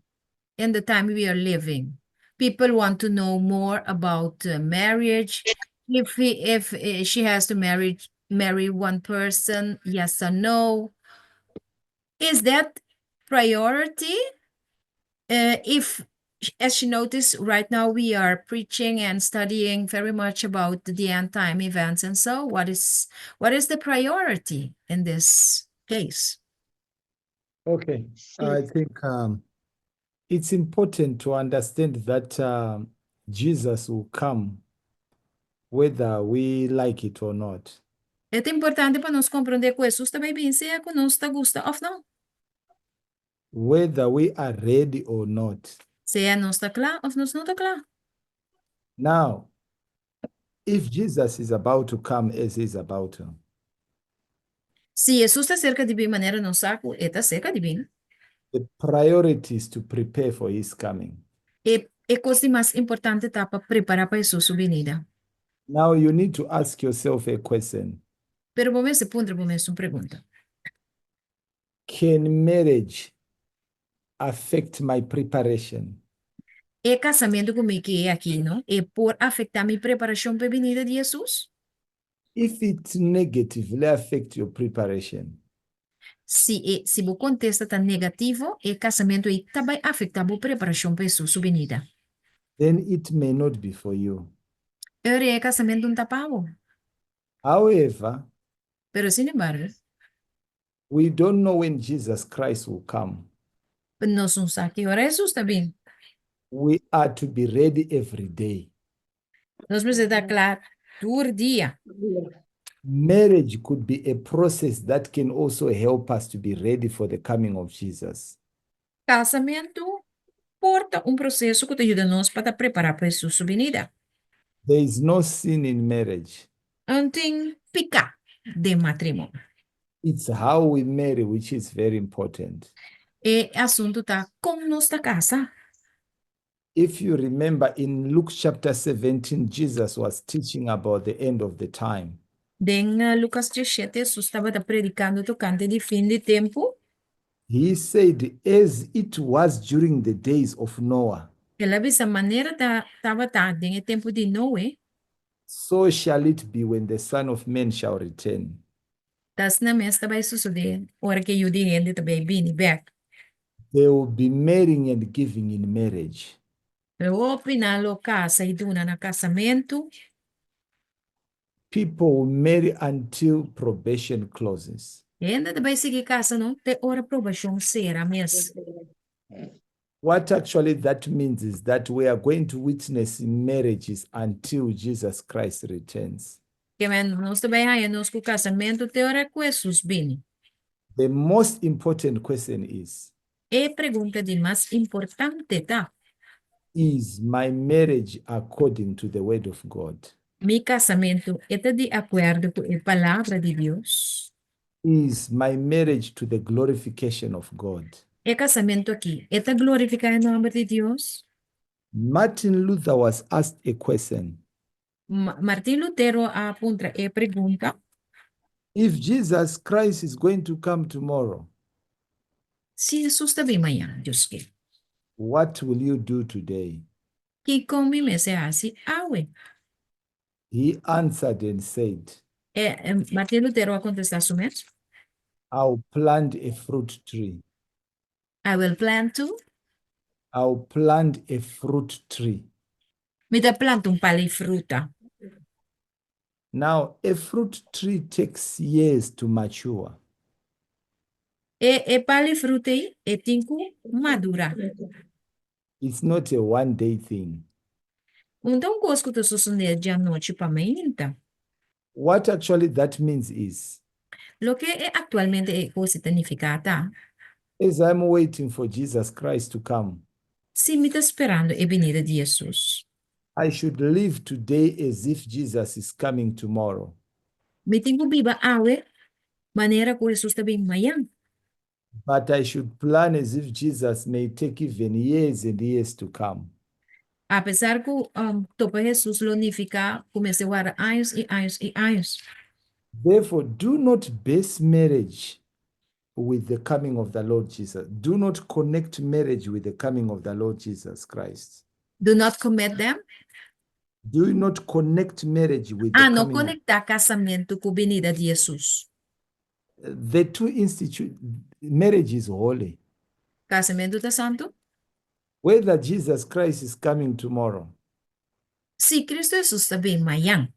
in the time we are living? People want to know more about marriage, if he if she has to marry marry one person, yes or no. Is that priority? If as she noticed right now we are preaching and studying very much about the end time events and so what is what is the priority in this case? Okay, I think it's important to understand that Jesus will come whether we like it or not. E ta importante pa nos komprondé ku Hesus ta bai bin sea ku nos ta gusta òf no. Whether we are ready or not. Sea nos ta kla òf nos no ta kla. Now, if Jesus is about to come as he's about to. Si Hesus ta serka di bin manera nos sa ku e ta serka di bin. The priority is to prepare for his coming. E e kos di mas importante ta pa prepará pa Hesus su binida. Now you need to ask yourself a question. Pero bo mester puntra bo mes un pregunta. Can marriage affect my preparation? E kasamentu ku mi ke aki, no, e por afektá mi preparashon pa e binida di Hesus? If it negatively affect your preparation. Si e si bo kontesta ta negativo, e kasamentu ei ta bai afektá bo preparashon pa Hesus su binida. Then it may not be for you. Ora e kasamentu no ta pa bo. However. Pero sin embargo. We don't know when Jesus Christ will come. Nos no sa ki ora Hesus ta bin. We are to be ready every day. Nos mester ta kla tur dia. Marriage could be a process that can also help us to be ready for the coming of Jesus. Kasamentu por ta un proseso ku ta yuda nos pa ta prepará pa Hesus su binida. There is no sin in marriage. No tin piká den matrimonio. It's how we marry which is very important. E asuntu ta kon nos ta kasa. If you remember in Luke chapter 17, Jesus was teaching about the end of the time. Den Lukas 17, Hesus tabata predikando tokante di fin di tempu. He said, As it was during the days of Noah. El a bisa, Manera ta tabata den e tempu di Noe. So shall it be when the Son of Man shall return. Ta asina mes ta bai sosodé ora ku e Yu di hende ta bai bini bèk. They will be marrying and giving in marriage. Hopi nan lo kasa i duna na kasamentu. People will marry until probation closes. Hende ta bai sigui kasa no te ora probashon sera mes. What actually that means is that we are going to witness marriages until Jesus Christ returns. Ke men nos ta bai haña nos ku kasamentu te ora ku Hesus bini. The most important question is. E pregunta di mas importante ta. Is my marriage according to the word of God? Mi kasamentu e ta di akuerdo ku e Palabra di Dios? Is my marriage to the glorification of God? E kasamentu aki, e ta glorifiká e nòmber di Dios? Martin Luther was asked a question. Martin Lutero a puntra e pregunta. If Jesus Christ is going to come tomorrow. Si Hesus ta bin mañan, Dios ke. What will you do today? Kiko mi mester hasi awe? He answered and said. E Martin Lutero a kontestá su mes. I'll plant a fruit tree. I will plant to. I'll plant a fruit tree. Mi ta planta un pala di fruta. Now, a fruit tree takes years to mature. E e pala di fruta ei, e tin ku madurá. It's not a one day thing. Un ta un kos ku ta sosodé djanochi pa mainta. What actually that means is. Loke e aktualmente e kos ei ta nifiká ta. As I'm waiting for Jesus Christ to come. Si mi ta sperando e binida di Hesus. I should live today as if Jesus is coming tomorrow. Mi tin ku biba awe manera ku Hesus ta bin mañan. But I should plan as if Jesus may take even years and years to come. Apesar ku topa Hesus lo nifiká ku mester warda años i años i años. Therefore, do not base marriage with the coming of the Lord Jesus. Do not connect marriage with the coming of the Lord Jesus Christ. Do not commit them. Do not connect marriage with the Ah, no coming of konektá kasamentu ku binida di Hesus. The two institute marriage is holy. Kasamentu ta santu. Whether Jesus Christ is coming tomorrow. Si Cristo Hesus ta bin mañan.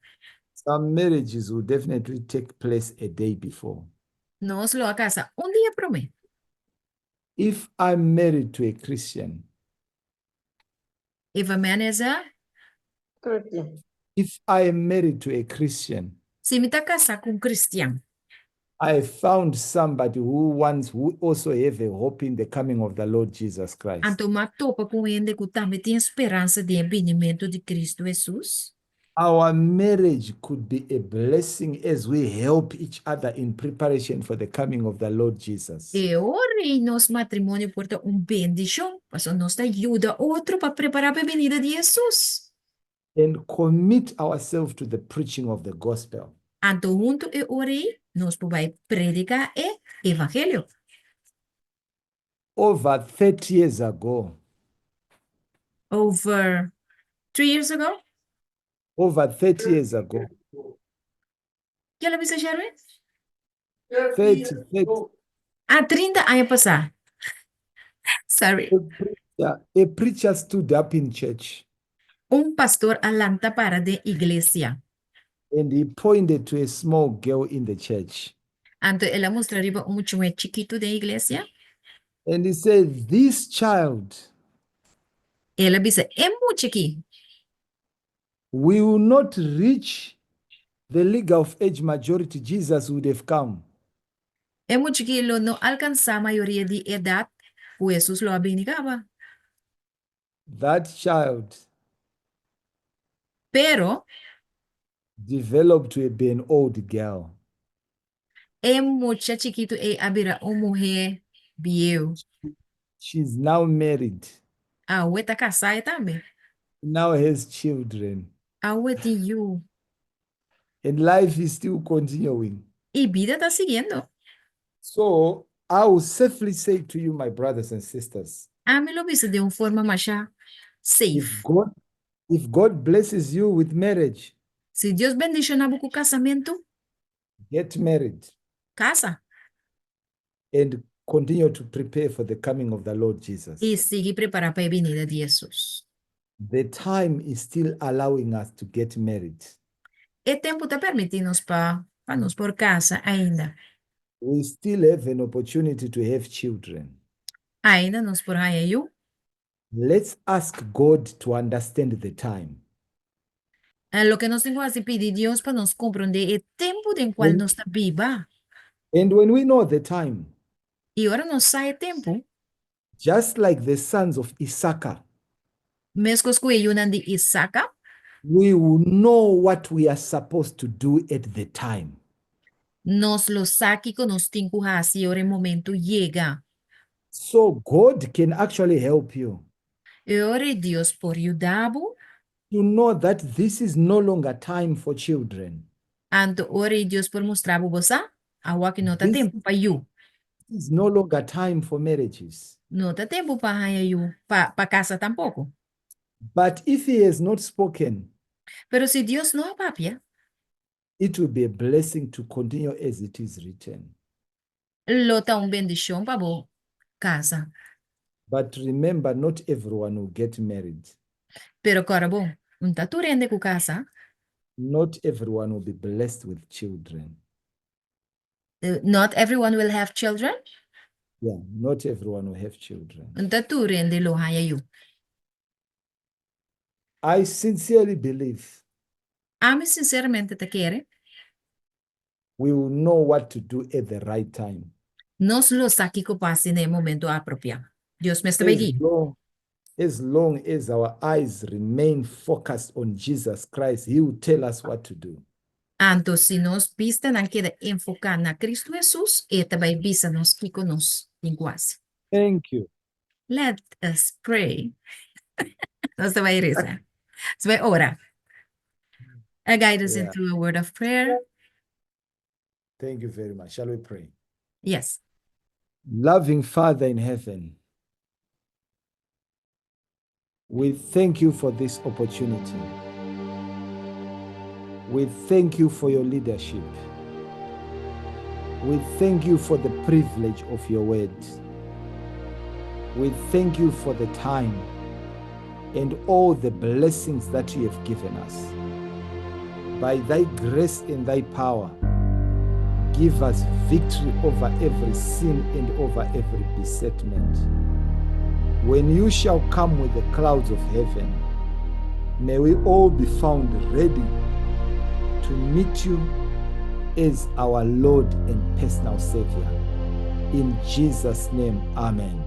Some marriages will definitely take place a day before. Nos lo a kasa un dia promé. If I'm married to a Christian. If a man is a. Christian. If I am married to a Christian. Si mi ta kasá ku un kristian. I found somebody who wants, who also have a hope in the coming of the Lord Jesus Christ. Anto m'a topa ku un hende ku tambe tin e speransa den e binimentu di Kristu Hesus. Our marriage could be a blessing as we help each other in preparation for the coming of the Lord Jesus. E ora ei nos matrimonio por ta un bendishon, pasobra nos ta yuda otro pa prepará pa e binida di Hesus. And commit ourselves to the preaching of the gospel. Anto huntu e ora ei nos por bai prediká e evangelio. Over 30 years ago. Over three years ago? Over 30 years ago. Ke lo bisa Sherwin? 30, 30. Ah, 30 aña pasá. Sorry. A preacher, a preacher stood up in church. Un pastor a lanta para den iglesia. And he pointed to a small girl in the church. Anto el a mustra riba un muchamuhé chikitu den iglesia. And he said, This child. El a bisa, E mucha aki. Will not reach the legal of age majority, Jesus would have come. E mucha aki lo no alkansá mayoria di edat ku Hesus lo a bini kaba. That child. Pero. Developed to be an old girl. E mucha chikitu ei a bira un muhé bieu. She's now married. Awe ta kasá e tambe. Now has children. Awe tin yu. And life is still continuing. I bida ta siguiendo. So I will safely say to you, my brothers and sisters. Ami lo bisa den un forma masha safe. If God, if God blesses you with marriage. Si Dios bendiciona bo cu casamento. Get married. Casa. And continue to prepare for the coming of the Lord Jesus. I sigui prepara pa e binida di Jesus. The time is still allowing us to get married. E tempu ta permití nos pa pa nos por casa ainda. We still have an opportunity to have children. Ainda nos por haña yu. Let's ask God to understand the time. Loke nos tin ku hasi pidi Dios pa nos komprondé e tempu den kual nos ta biba. And when we know the time. I ora nos sa e tempu. Just like the sons of Issachar. Meskos ku e yunan di Isaka. We will know what we are supposed to do at the time. Nos lo sa kiko nos tin ku hasi ora e momentu yega. So God can actually help you. E ora ei Dios por yuda bo. To know that this is no longer time for children. Anto ora ei Dios por mustra bo bo sa, awor ki no ta tempu pa yu. This is no longer time for marriages. No ta tempu pa haña yu, pa pa kasa tampoko. But if he has not spoken. Pero si Dios no a papia. It will be a blessing to continue as it is written. Lo ta un bendishon pa bo kasa. But remember not everyone will get married. Pero kòrda bo, un ta tur hende ku kasa. Not everyone will be blessed with children. Not everyone will have children? Yeah, not everyone will have children. Un ta tur hende lo haña yu. I sincerely believe. Ami sinceramente ta kere. We will know what to do at the right time. Nos lo sa kiko pa hasi na e momento apropiá. Dios mes ta bai guia. As long as our eyes remain focused on Jesus Christ, He will tell us what to do. Anto si nos bistanan keda enfoká na Kristu Hesus, E ta bai bisa nos kiko nos tin ku hasi. Thank you. Let us pray. Nos ta bai resa. Nos bai ora. A guide us into a word of prayer. Thank you very much. Shall we pray? Yes. Loving Father in heaven, we thank you for this opportunity. We thank you for your leadership. We thank you for the privilege of your word. We thank you for the time and all the blessings that you have given us. By thy grace and thy power, give us victory over every sin and over every besetment. When you shall come with the clouds of heaven, may we all be found ready to meet you as our Lord and personal Savior. In Jesus' name, Amen.